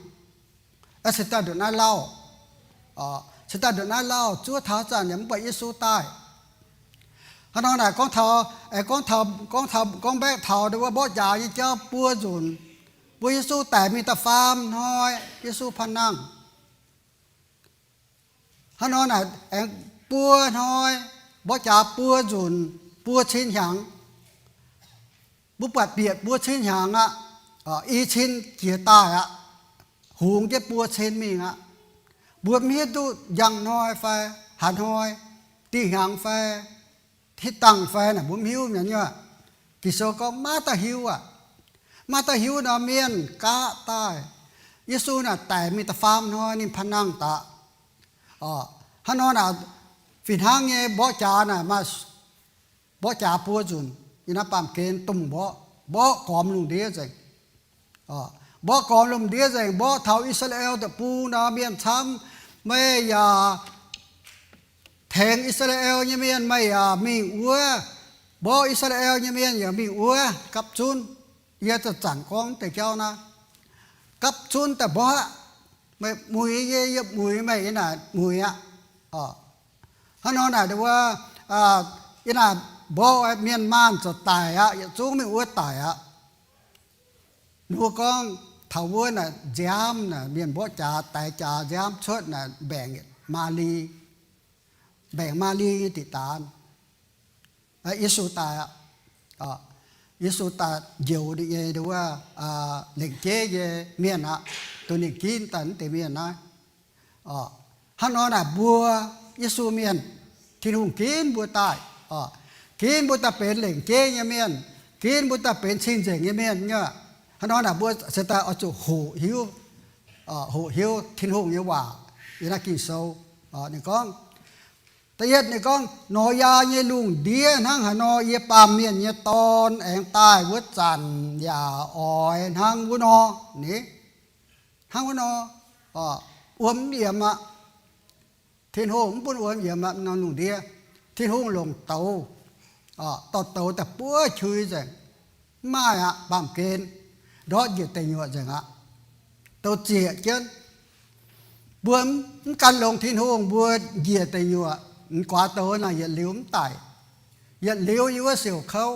se daaih ndongc naaiv lauh, se daaih ndongc naaiv lauh zuov taux zanc yaac mv buatc Yesu daaih. Hnangv nor naaic gorngv taux, gorngv taux, gorngv mbaeqv taux wuov mborqv njaaux nyei jauv buo nzunc, mbuo Yesu daic mingh da'faam hnoi, Yesu panh nangh. Hnangv nor naaic aengx buo hnoi, mborqv jaax buo nzunc, buo cin hnyangx. Mbuo buatc bieqc buo cin hnyangx aqv, i cin jiex daaih aqv, hungx jienv buo cin mingh aqv. Mbuo mv hiuv duqv njang hnoi fai haaix hnoi, dih hnyangx fai hitv dangh fai naaic mbuo mv hiuv mi'aqv. Ging-Sou gorngv maiv daaih hiuv aqv. Maiv daaih hiuv nor mienh gaqv daaih. Yesu naaic daic mingh da'faam hnoi ninh panh nangh daaih. Hnangv nor naaic fih hnangv nyei mborqv jaax naaic maaih mborqv jaax buo nzunc, yiem naaiv baamh gen domh mborqv, mborqv gormx lungh ndiev nzengc. Mborqv gormx lungh ndiev nzengc, mborqv taux I^saa^laa^en Deic-Bung nor mienh camv, meih yaac tengx I^saa^laa^en nyei mienh, meih yaac mingh wuov. Mborqv I^saa^laa^en nyei mienh yaac mingh wuov. Gapv zunv, yie zanc-zanc gorngv deix jauv naaiv, gapv zunv daaih mborqv. Meih muix yie, yie muix meih, yie naaic muix aqv. Hnangv nor naaic wuov, yie naaic mborqv mienh maanh zoux daic aqv, yietc zungv mingh wuov daic aqv. Ninh mbuo gorngv taux wuov naaic nziaamv naaic, mienh mborqv jaax, daix jaax nziaamv cuotv naaic, mbaengc Maa^li, mbaengc Maa^li nyei diqc daanz. Yesu daaih aqv. Yesu daaih njoux ninh nyei wuov lengc jeiv nyei mienh aqv, duqv ninh ginv daaih wuov deix mienh naaiv. Hnangv nor naaic mbuo Yesu mienh, Tin-Hungh ginv mbuo daaih, ginv mbuo daaih benx lengc jeiv nyei mienh, ginv mbuo daaih benx cing-nzengc nyei mienh nyei. Hnangv nor naaic mbuo se daaih oix zuqc hoqc hiuv, hoqc hiuv Tin-Hungh nyei waac. Yiem naaiv Ging-Sou ninh gorngv, da'yietv ninh gorngv, Noyaa nyei lungh ndiev hnangv haaix nor, yie, Baamh Mienh nyei Dorn, aengx daaih wuov zanc yaac oix hnangv wuov nor. Ni, hnangv wuov nor, wuom mv yiemx aqv. Tin-Hungh mv bun wuom yiemx aqv. Norm lungh ndiev Tin-Hungh longc douz, dorh douz daaih buov qui nzengc, mv maaih aqv, baamh gen ndortv njiec deic nyuoqc nzengc aqv. Douz zieqc jienv. Mbuo mv gan longx Tin-Hungh, mbuo njiec deic nyuoqc, m'guaax douz naaic yietc liuz mv daic. Yietc liuz yiem wuov siouc kouv,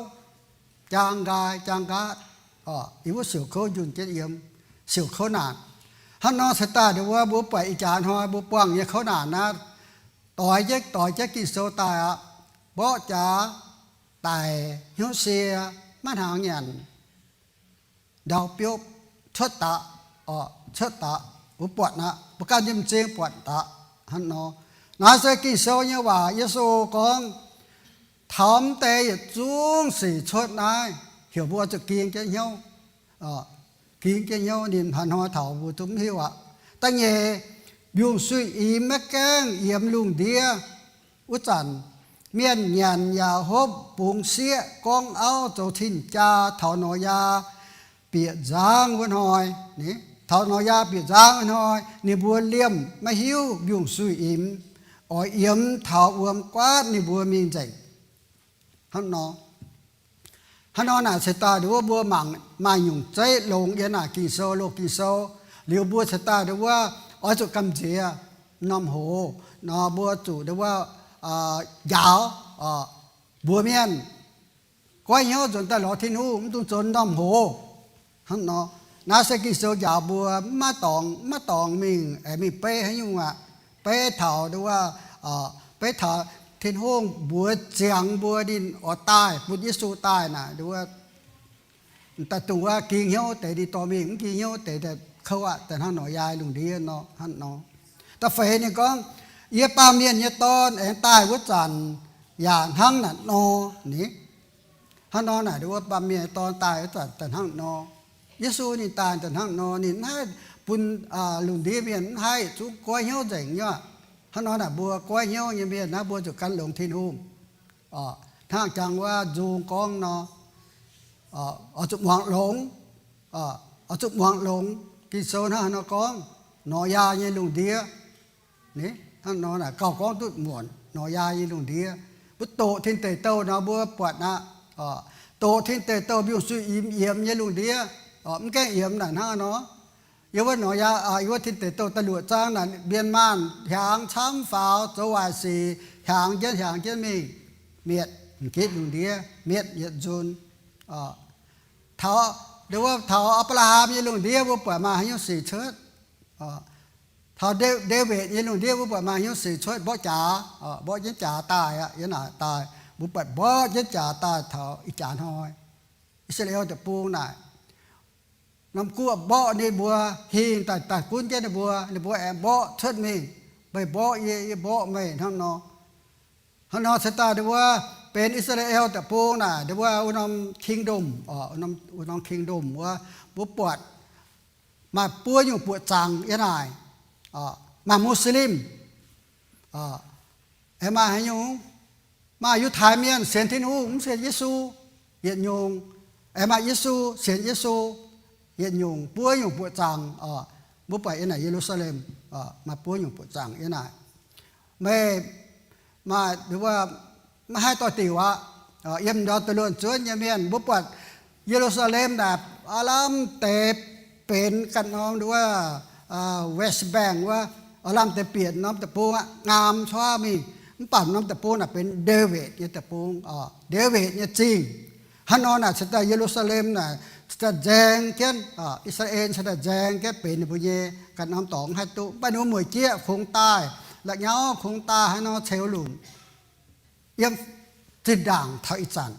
jaang nqaai jaang nqaatv, yiem wuov siouc kouv njunh jienv yiem, siouc kouv naanc. Hnangv nor se daaih wuov mbuo buatc ih jaax hnoi mbuo buangh nyei kouv naanc naaiv, doix jienv doix jienv Ging-Sou daaih aqv. Mborqv jaax, daic, hnyouv sie, maiv hnaangx nyanc, ndau biopv, cuotv daqc, cuotv daqc, mbuo buatc aqv, mbuo ganh nyei m'zing buatc daqc hnangv nor. Naaiv se Ging-Sou nyei waac. Yesu gorngv, taux mv deix yietc zungv sic cuotv naaiv, heuc mbuo zuqc ging jienv hnyouv, ging jienv hnyouv. Ninh haaix hnoi taux mbuo zungv mv hiuv aqv. Da'nyeic, mbiungc-suiv-imx maiv gaengh yiemx lungh ndiev. Wuov zanc mienh nyanc yaac hopv, bungx sieqv, gorngv auv, zoux tin-jaa taux Noyaa bieqc nzangv wuov hnoi. Taux Noyaa bieqc nzangv wuov hnoi ninh mbuo liemh maiv hiuv mbiungc-suiv-imx, oix yiemx taux wuom guaatv ninh mbuo mingh nzengc. Hnangv nor, hnangv nor naaic se daaih wuov mbuo mangc maaih nyungc zeiv longx yiem naaic Ging-Sou, loz Ging-Sou, liuz mbuo se daaih wuov oix zuqc gamh nziex norm hoz nor, mbuo zuqc wuov njaaux mbuox mienh goiv hnyouv nzuonx daaih lorz Tin-Hungh, mv dungx nzuonx norm hoz. Hnangv nor, naaiv se Ging-Sou njaaux mbuo mv maaih dorngx, mv maaih dorngx mingh, mingh beiv haaix nyungc aqv. Beiv taux wuov, beiv taux Tin-Hungh mbuox ziangx mbuo ninh oix daaih, bun Yesu daaih naaic, daaih dongh wuov ging hnyouv deix ninh dorh mingh, mv ging hnyouv deix daaih kouv aqv, daaih hnangv Noyaa lungh ndiev nor, hnangv nor. Da'feix ninh gorngv, yie, Baamh Mienh nyei Dorn, aengx daaih wuov zanc yaac hnangv naaic nor. Ni, hnangv nor naaic wuov Baamh Mienh nyei Dorn daaih wuov zanc daaih hnangv nor. Yesu ninh daaih daaih hnangv nor, ninh mv haih bun lungh ndiev mienh mv haih zungv goiv hnyouv nzengc nyei. Hnangv nor naaic mbuo goiv hnyouv nyei mienh naaiv, mbuo zuqc gan longx Tin-Hungh. Hnangv jangx wuov nzung gorngv nor, oix zuqc muangx longx, oix zuqc muangx longx. Ging-Sou hnangv haaix nor gorngv, Noyaa nyei lungh ndiev. Hnangv nor naaic gauh gorngv duqv muonc, Noyaa nyei lungh ndiev. Mbuo doqc tin deic douh nor mbuo buatc aqv. Doqc tin deic douh mbiungc-suiv-imx yiemx nyei lungh ndiev, mv gaengh yiemx naaic hnangv nor. Yiem wuov Noyaa, yiem wuov tin deic douh da'luoqc zaang naaic, mienh maanh hiaangx camv faaux, zoux waaic sic hiaangx jienv hiaangx jienv mingh, mietc m'gitv lungh ndiev, mietc yietc nzunc. Taux, wuov taux Apc^laa^ham nyei lungh ndiev mbuo buatc maaih haaix nyungc sic cuotv. Taux Ndaawitv nyei lungh ndiev mbuo buatc maaih haaix nyungc sic cuotv, mborqv jaax, mborqv jienv jaax daaih aqv, yiem naaic daaih. Mbuo buatc mborqv jienv jaax daaih taux ih jaax hnoi. I^saa^laa^en Deic-Bung naaic, norm guoqv mborqv ninh mbuo, hingh daaih daaih gunv jienv ninh mbuo, ninh mbuo aengx mborqv cuotv mingh, meih mborqv yie, yie mborqv meih hnangv nor. Hnangv nor se daaih wuov benx I^saa^laa^en Deic-Bung naaic, wuov norm kingdom, wuov norm kingdom wuov, mbuo buatc maaih buo nyungc buoqc zaangc yiem naaic. Maaih Muslim, aengx maaih haaix nyungc? Maaih Yiutai Mienh sienx Tin-Hungh mv sienx Yesu, yietc nyungc. Aengx maaih Yesu sienx Yesu, yietc nyungc. Buo nyungc buoqc zaangc. Mbuo buatc yiem naaic Ye^lu^saa^lem maaih buo nyungc buoqc zaangc yiem naaic. Meih maaih, maiv haih doix-diuc aqv. Yiem ndortv da'luonh zuonv nyei mienh mbuo buatc Ye^lu^saa^lem naaic aav lamh deix benx ganh norm wuov West Bank wuov, aav lamh deix bieqc norm deic-bung aqv, ngaam cuotv mingh. Mv baac norm deic-bung naaic benx Ndaawitv nyei deic-bung, Ndaawitv nyei zingh. Hnangv nor naaic cingx daaih Ye^lu^saa^lem naaic cingx daaih nzaeng jienv, I^saa^laa^en cingx daaih nzaeng jienv benx ninh mbuo nyei ganh norm dorngx haih duqv. Mv baac ninh mbuo mueic jieqv kungx daaih, la'nyauv kungx daaih hnangv nor ceux lunc yiem zinh ndaangc taux ih zanc,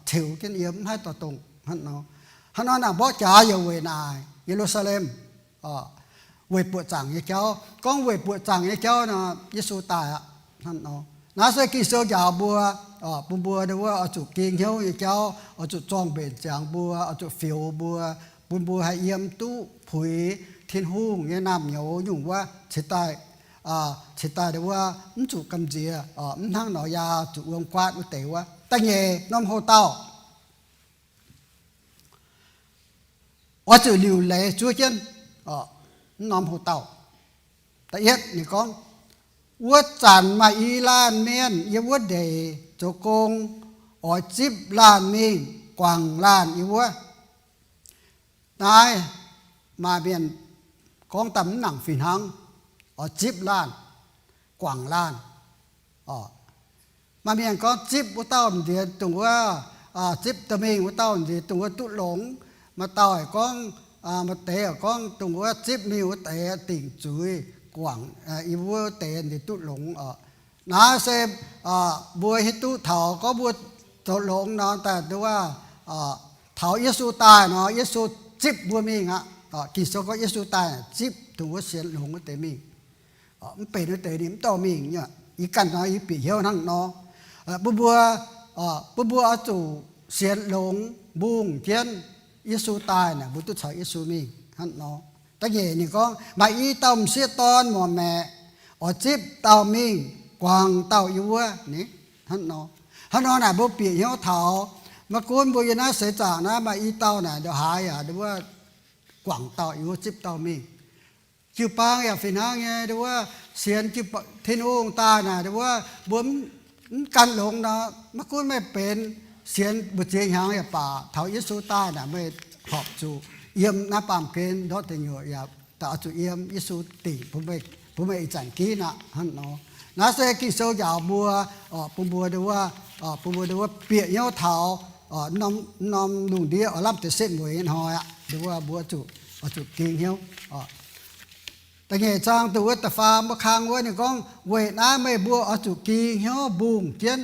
ceux jienv yiem mv haih doix-dongh hnangv nor. Hnangv nor naaic mborqv jaax yaac weic naaic Ye^lu^saa^lem weic buoqc zaangc nyei jauv. Gorngv weic buoqc zaangc nyei jauv nor, Yesu daaih aqv. Hnangv nor, naaiv se Ging-Sou njaaux mbuo, bun mbuo ndau wuov oix zuqc ging hnyouv nyei jauv, oix zuqc zorng-mbenc ziangx mbuo, oix zuqc fioux mbuo, bun mbuo haih yiem duqv puix Tin-Hungh nyei naamh nyouz nyungc wuov cingx daaih, cingx daaih ndau wuov mv zuqc gamh nziex, mv hnangv nor yaac zuqc wuom guaatv wuov deix wuov. Da'nyeic norm houx-dauh oix zuqc liuc leiz zuov jienv norm houx-dauh. Da'yietv ninh gorngv, wuov zanc maaih i laanh mienh yiem wuov ndeic zoux gong, oix zipv laanh mingh guangc laanh yiem wuov. Naaiv maaih mienh gorngv daaih mv nangc fih hnangv, oix zipv laanh, guangc laanh. Maaih mienh gorngv zipv wuov dauh m'nziex dongh wuov, zipv dorh mingh wuov dauh m'nziex dongh wuov duqv longx. Maaih dauh gorngv, maaih deix gorngv dongh wuov zipv mingh wuov deix dingc zuiz guangc, yiem wuov deix m'nziex duqv longx oc. Naaiv se mbuo hiuv duqv taux gorngv mbuo zoux longx nor daaih nduov, taux Yesu daaih nor, Yesu zipv mbuo mingh aqv. Ging-Sou gorngv Yesu daaih zipv dongh wuov sienx longx wuov deix mingh. Mv benx wuov deix ninh mv dorh mingh nyei. Yie ganh nor yie bieqc hnyouv hnangv nor. Bun mbuo, bun mbuo oix zuqc sienx longx mbungh jienv Yesu daaih naaic, mbuo duqv caux Yesu mingh hnangv nor. Da'nyeic ninh gorngv maaih i dauh m'sieqv dorn muoc maeqc, oix zipv dauh mingh guangc dauh yiem wuov ni, hnangv nor. Hnangv nor naaic mbuo bieqc hnyouv taux, maiv gunv mbuo yiem naaiv seix zaangc naaiv maaih i dauh naaic ndongc haaix yaac ndongc wuov guangc dauh yiem wuov zipv dauh mingh. Jiu-baang yaac fih hnangv nyei, ndongc wuov sienx Tin-Hungh daaih naaic ndongc wuov mbuo mv gan longx nor, maiv gunv meih benx sienx mbu'ziex hnyangx yaac baac, taux Yesu daaih naaic meih horpc zuqc yiem naaiv baamh gen ndortv deic nyuoqc yaac daaih oix zuqc yiem Yesu dingc bun meih ih zanc ginv aqv hnangv nor. Naaiv se Ging-Sou njaaux mbuo, bun mbuo ndongc wuov, bun mbuo ndongc wuov bieqc hnyouv taux norm lungh ndiev oix lamh deix setv mueiz nyei hnoi aqv. Ndongc wuov mbuo zuqc, oix zuqc ging hnyouv. Da'nyeic zaang dongh wuov da'faam wuov kang wuov ninh gorngv, weic naaiv meih mbuo oix zuqc ging hnyouv mbungh jienv,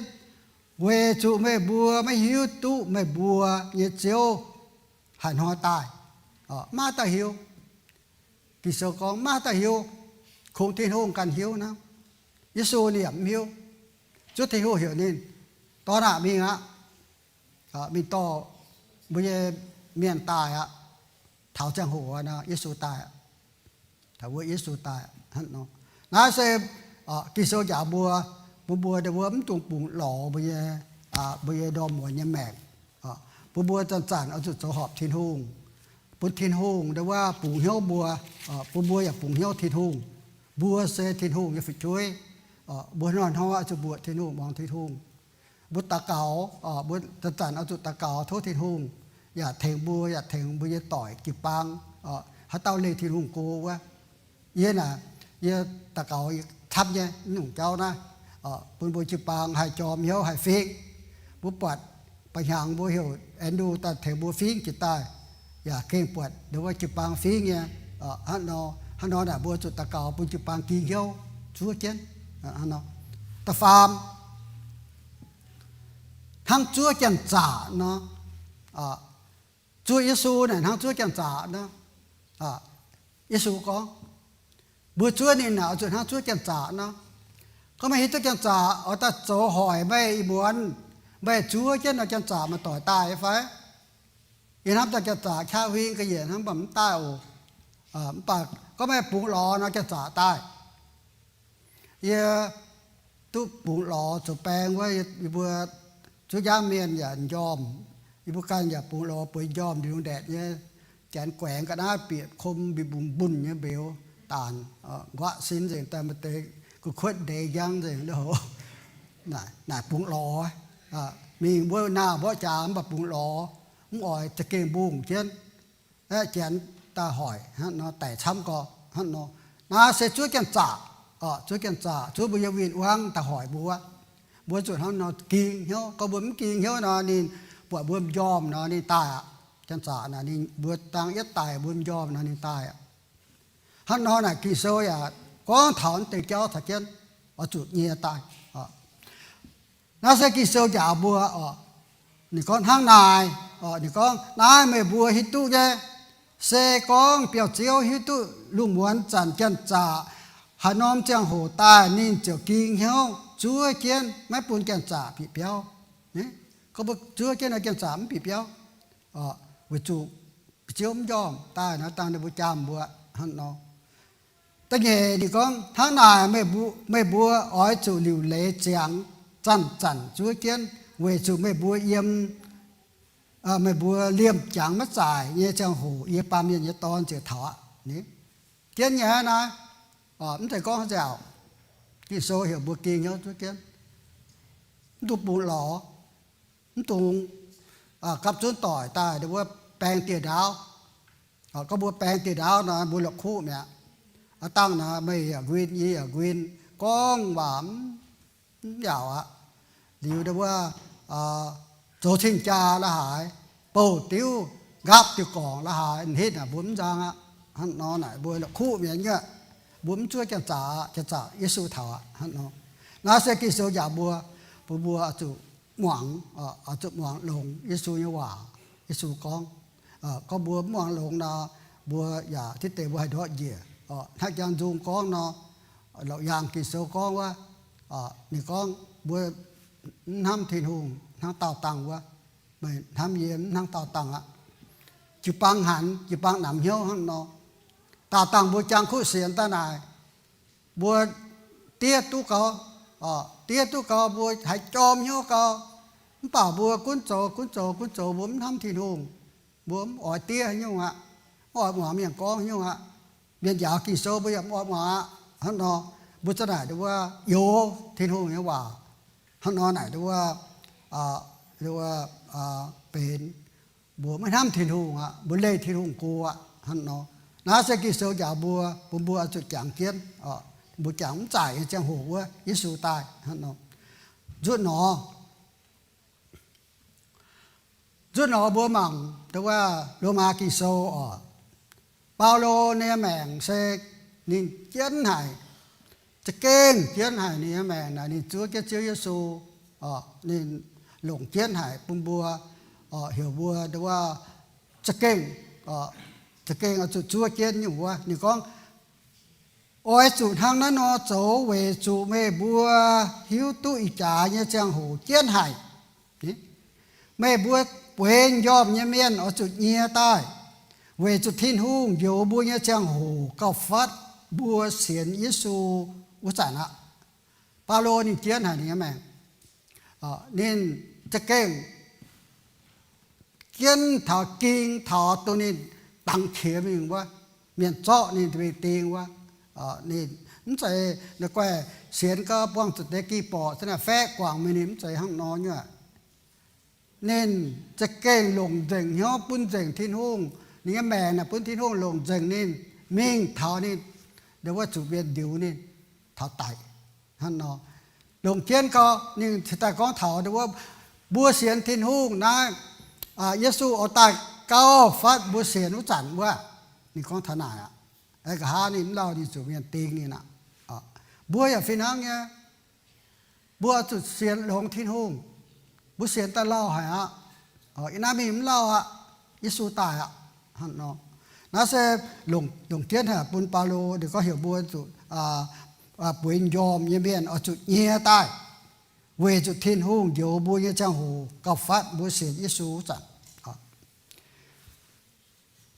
weic zuqc meih mbuo maiv hiuv duqv meih mbuo nyei Ziouv haaix hnoi daaih. Maiv dauh hiuv. Ging-Sou gorngv maiv dauh hiuv. Kungx Tin-Hungh ganh hiuv hnangv. Yesu ninh yaac mv hiuv. Zuov Tin-Hungh heuc ninh, Dorn aah, mingh aqv. Mingh dorh mbuo nyei mienh daaih aqv. Taux ziangh hoc nor, Yesu daaih aqv. Taux wuov Yesu daaih aqv. Naaiv se Ging-Sou njaaux mbuo, bun mbuo ndongc wuov mv dungx bungx lorz mbuo nyei, mbuo nyei ndorm muonz nyei maengc. Bun mbuo zanc-zanc oix zuqc zoux horpc Tin-Hungh, bun Tin-Hungh ndongc wuov bungx hnyouv mbuo, bun mbuo yaac bungx hnyouv Tin-Hungh. Mbuo se Tin-Hungh nyei fu'jueiv. Mbuo hnoi-hnoi oix zuqc mbuoqc Tin-Hungh, muangx Tin-Hungh. Mbuo daux gaux, mbuo zanc-zanc oix zuqc daux gaux tov Tin-Hungh yaac tengx mbuo, yaac tengx mbuo nyei doic jiu-baang, haaix dauh leih Tin-Hungh go wuov. Yie naaic, yie daux gaux yie camv nyei mv nyungc jauv naaiv, bun mbuo jiu-baang haih jorm hnyouv haih fingv. Mbuo buatc ba'hnyangx mbuo heuc Andrew daaih tengx mbuo fingv jiex daaih, yaac gengh buatc ndongc wuov jiu-baang fingv nyei. Hnangv nor, hnangv nor naaic mbuo zuqc daux gaux bun jiu-baang ging hnyouv zuov jienv. Da'faam, hnangv zuov janx-zaqc nor. Zuov Yesu naaic hnangv zuov janx-zaqc nor. Yesu gorngv, mbuo zuov ninh naaic oix zuqc hnangv zuov janx-zaqc nor. Gorngv meih hiuv duqv janx-zaqc oix daaih zoux hoic meih ih muonz, meih zuov jienv nor janx-zaqc maaih doic daaih fai? Yie hnamv daaih janx-zaqc qaqv huing ga'nyiec hnangv, mv baac mv daaih oc. Mv baac gorngv meih bungx lorz nor janx-zaqc daaih. Yie duqv bungx lorz zoux baeng wuov, yie mbuo zuov njaangv mienh yaac m'njormh, yie mbuo ganh yaac bungx lorz bueix m'njormh ndongc ndaetc nyei, janx guaengx ga'naaiv bieqc kom mbic mbungx mbunh nyei mbeux daanc, nquaqv sin nzengc daaih, maaih deix gu'kuotv ndeic njang nzengc ndo hoc. naaic bungx lorz. Mingh mbuo naanh mborqv jaax mv baac bungx lorz, mv oix za'gengh mbungh jienv. Aeqv, janx daaih hoic hnangv nor, daic camv gorx hnangv nor. Naaiv se zuov janx-zaqc, zuov janx-zaqc, zuov mbuo nyei win-wangv daaih hoic mbuo. Mbuo zuqc hnangv nor ging hnyouv. Gorngv mbuo mv ging hnyouv nor, ninh buatc mbuo m'njormh nor, ninh daaih aqv. Janx-zaqc naaic ninh mbuo dangh yietv daic mbuo m'njormh nor, ninh daaih aqv. Hnangv nor naaic Ging-Sou yaac gorngv taux naaiv deix jauv taux jienv, oix zuqc nyie daaih. Naaiv se Ging-Sou njaaux mbuo oc. Ninh gorngv hnangv naaic, ninh gorngv, naaiv meih mbuo hiuv duqv nyei, se gorngv biauv-ziouv hiuv duqv lungh muonz zanc janx-zaqc haaix norm ziangh hoc daaih, ninh ziouc ging hnyouv zuov jienv, maiv bun janx-zaqc bieqc biauv. Gorngv mbuo zuov jienv nor, janx-zaqc mv bieqc biauv. Weic zuqc biauv-ziouv mv njormh daaih nor, dangh ninh mbuo jangx mbuo hnangv nor. Da'nyeic ninh gorngv, hnangv naaic meih mbuo oix zuqc liuc leiz ziangx zanc-zanc zuov jienv, weic zuqc meih mbuo yiem, meih mbuo liemh jangx maiv zaaic nyei ziangh hoc yie, Baamh Mienh nyei Dorn, ziouc taux aqv. Jienv nyei naaiv, mv zeiz gorngv haaix nzengc. Ging-Sou heuc mbuo ging hnyouv zuov jienv, mv dungx bungx lorz, mv dungx gapv zunv doic daaih wuov baeng dieh ndaauv. Gorngv mbuo baeng dieh ndaauv nor, mbuo la'kuqv mi'aqv. Aav dangh nor, meih yaac nquin, yie yaac nquin, gorngv waac mv yaauc aqv. Liuz wuov, zoux cing-jaa la'haaix, bouh diuv, nqaapv diuh gorngc la'haaix, hitv naaic mbuo mv nzang aqv. Hnangv nor naaic mbuo la'kuqv mi'aqv. Mbuo mv zuov janx-zaqc, janx-zaqc Yesu taux aqv. Hnangv nor, naaiv se Ging-Sou njaaux mbuo, bun mbuo oix zuqc muangx, oix zuqc muangx longx Yesu nyei waac. Yesu gorngv, gorngv mbuo mv muangx longx nor, mbuo yaac diqv deix mbuo haih ndortv njiec. Hnangv Jang Nzung gorngv nor, Laauc Yaangh Ging-Sou gorngv wuov, ninh gorngv, mbuo mv hnamv Tin-Hungh hnangv daauh dangh wuov, meih hnamv yie mv hnangv daauh dangh aqv. Jiu-baang hanc, jiu-baang namx hnyouv hnangv nor. Daauh dangh mbuo jangx kuv sienx daaih naaic, mbuo diev duqv gau, diev duqv gau, mbuo haiz jorm hnyouv gau. Mv baac mbuo gunv zoux, gunv zoux, gunv zoux, mbuo mv hnamv Tin-Hungh. Mbuo mv oix diev haaix nyungc aqv. Mv oix muangx mienh gorngv haaix nyungc aqv. Mienh njaaux Ging-Sou mbuo yaac mv oix muangx aqv. Hnangv nor, mbuo za'naaic wuov youx Tin-Hungh nyei waac. Hnangv nor naaic wuov, wuov benx mbuo maiv hnamv Tin-Hungh aqv, mbuo leih Tin-Hungh go aqv. Hnangv nor, naaiv se Ging-Sou njaaux mbuo, bun mbuo oix zuqc jangx jienv, mbuo jangx mv zaaic nyei ziangh hoc wuov Yesu daaih. Hnangv nor, nzutv nor, nzutv nor mbuo mangc wuov Lomaa Ging-Sou oc. Baulo nyei maengc se ninh jienv haic, za'gengh jienv haic ninh nyei maengc naaic, ninh zuov jienv Ziouv Yesu. Ninh longc jienv haic bun mbuo, heuc mbuo wuov za'gengh, za'gengh oix zuqc zuov jienv nyungc wuov. Ninh gorngv, oix zuqc hnangv naaiv nor zoux weic zuqc meih mbuo hiuv duqv ih jaax nyei ziangh hoc jienv haic. Meih mbuo bueix m'njormh nyei mienh oix zuqc nyie daaih, weic zuqc Tin-Hungh njoux mbuo nyei ziangh hoc gauh fatv mbuo sienx Yesu wuov zanc aqv. Baulo ninh jienv haic ninh nyei maengc. Ninh za'gengh jienv taux ging taux dongh ninh dangx qiex mingh wuov, mienh zorqv ninh mingh ding wuov. Ninh mv zeiz naaiv guaih sienx gau buangh zuqc deix ging-borqc se naaic faeqv guangc mingh, ninh mv zeiz hnangv nor nyei. Ninh za'gengh longc nzengc hnyouv bun nzengc Tin-Hungh. Ninh nyei maengc naaic bun Tin-Hungh longc nzengc ninh mingh taux ninh wuov zuqc mienh ndiux ninh taux daic. Hnangv nor, longc jienv gau ninh cingx daaih gorngv taux wuov, mbuo sienx Tin-Hungh naaiv, Yesu oix daaih gauh fatv mbuo sienx wuov zanc wuov. Ninh gorngv taux naaic aqv. Nqa'haav ninh mv lauh ninh zuqc mienh ding ninh aqv. Mbuo yaac fih hnangv nyei. Mbuo zuqc sienx longx Tin-Hungh. Mbuo sienx daaih lauh haic aqv. Ih naaiv mingh mv lauh aqv. Yesu daaih aqv. Hnangv nor, naaiv se longc jienv haic bun Baulo ninh gorngv heuc mbuo zuqc bueix m'njormh nyei mienh oix zuqc nyie daaih, weic zuqc Tin-Hungh njoux mbuo nyei ziangh hoc gauh fatv mbuo sienx Yesu wuov zanc.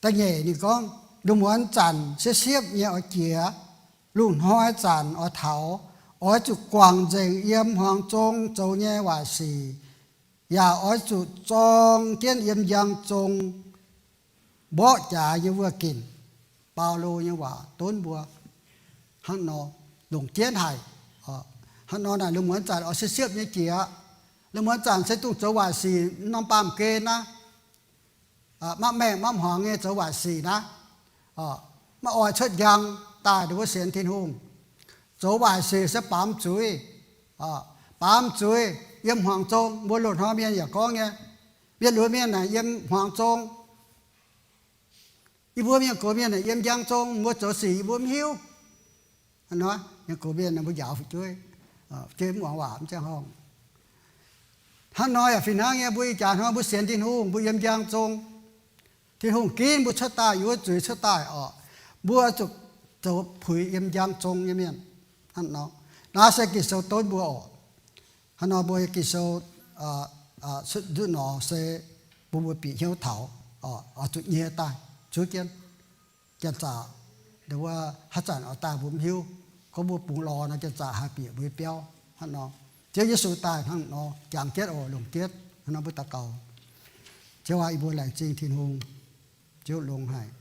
Da'nyeic ninh gorngv, lungh muonz zanc siepv-siepv nyei oix jiex, lungh hnoi zanc oix taux, oix zuqc guangc nzengc yiem hmuangx zong zoux nyei waaic sic, yaac oix zuqc zorng jienv yiem njang zong mborqv jaax nyei wuoh ginc. Baulo nyei waac donv mbuo hnangv nor, longc jienv haic. Hnangv nor naaic, lungh muonz zanc oix siepv-siepv nyei jiex aqv. Lungh muonz zanc se dongh zoux waaic sic norm baamh gen naaiv, maiv maengh maiv hmuangx nyei zoux waaic sic naaiv, maiv oix cuotv njang daaih ndongc wuov sienx Tin-Hungh. Zoux waaic sic se baamz zuiz, baamz zuiz yiem hmuangx zong. Mbuo loz-hnoi mienh yaac gorngv nyei, mienh lunx mienh naaic yiem hmuangx zong. Yie mbuo mienh gox mienh naaic yiem njang zong. Mbuo zoux sic yie mbuo mv hiuv. Hnangv nor, mienh gox mienh mbuo njaaux fu'jueiv, fu'jueiv mv muangx waac mv ziangh horngh. Hnangv nor yaac fih hnangv nyei, mbuo ih jaax hnoi mbuo sienx Tin-Hungh, mbuo yiem njang zong. Tin-Hungh ginv mbuo cuotv daaih, yiem wuov zuiz cuotv daaih orqc, mbuo zuqc zoux puix yiem njang zong nyei mienh. Hnangv nor, naaiv se Ging-Sou donv mbuo orqc. Hnangv nor mbuo nyei Ging-Sou nzuqc norm se bun mbuo bieqc hnyouv taux, oix zuqc nyie daaih zuov jienv. Janx-zaqc ndongc wuov haaix zanc oix daaih mbuo mv hiuv. Gorngv mbuo bungx lorz nor, janx-zaqc haih bieqc mbuo nyei biauv. Hnangv nor, Ziouv Yesu daaih hnangv nor jangx jienv oc, longc jienv. Hnangv nor mbuo daux gaux. Ziouv aac, yie mbuo laengz zingh Tin-Hungh. Ziouv longx haic.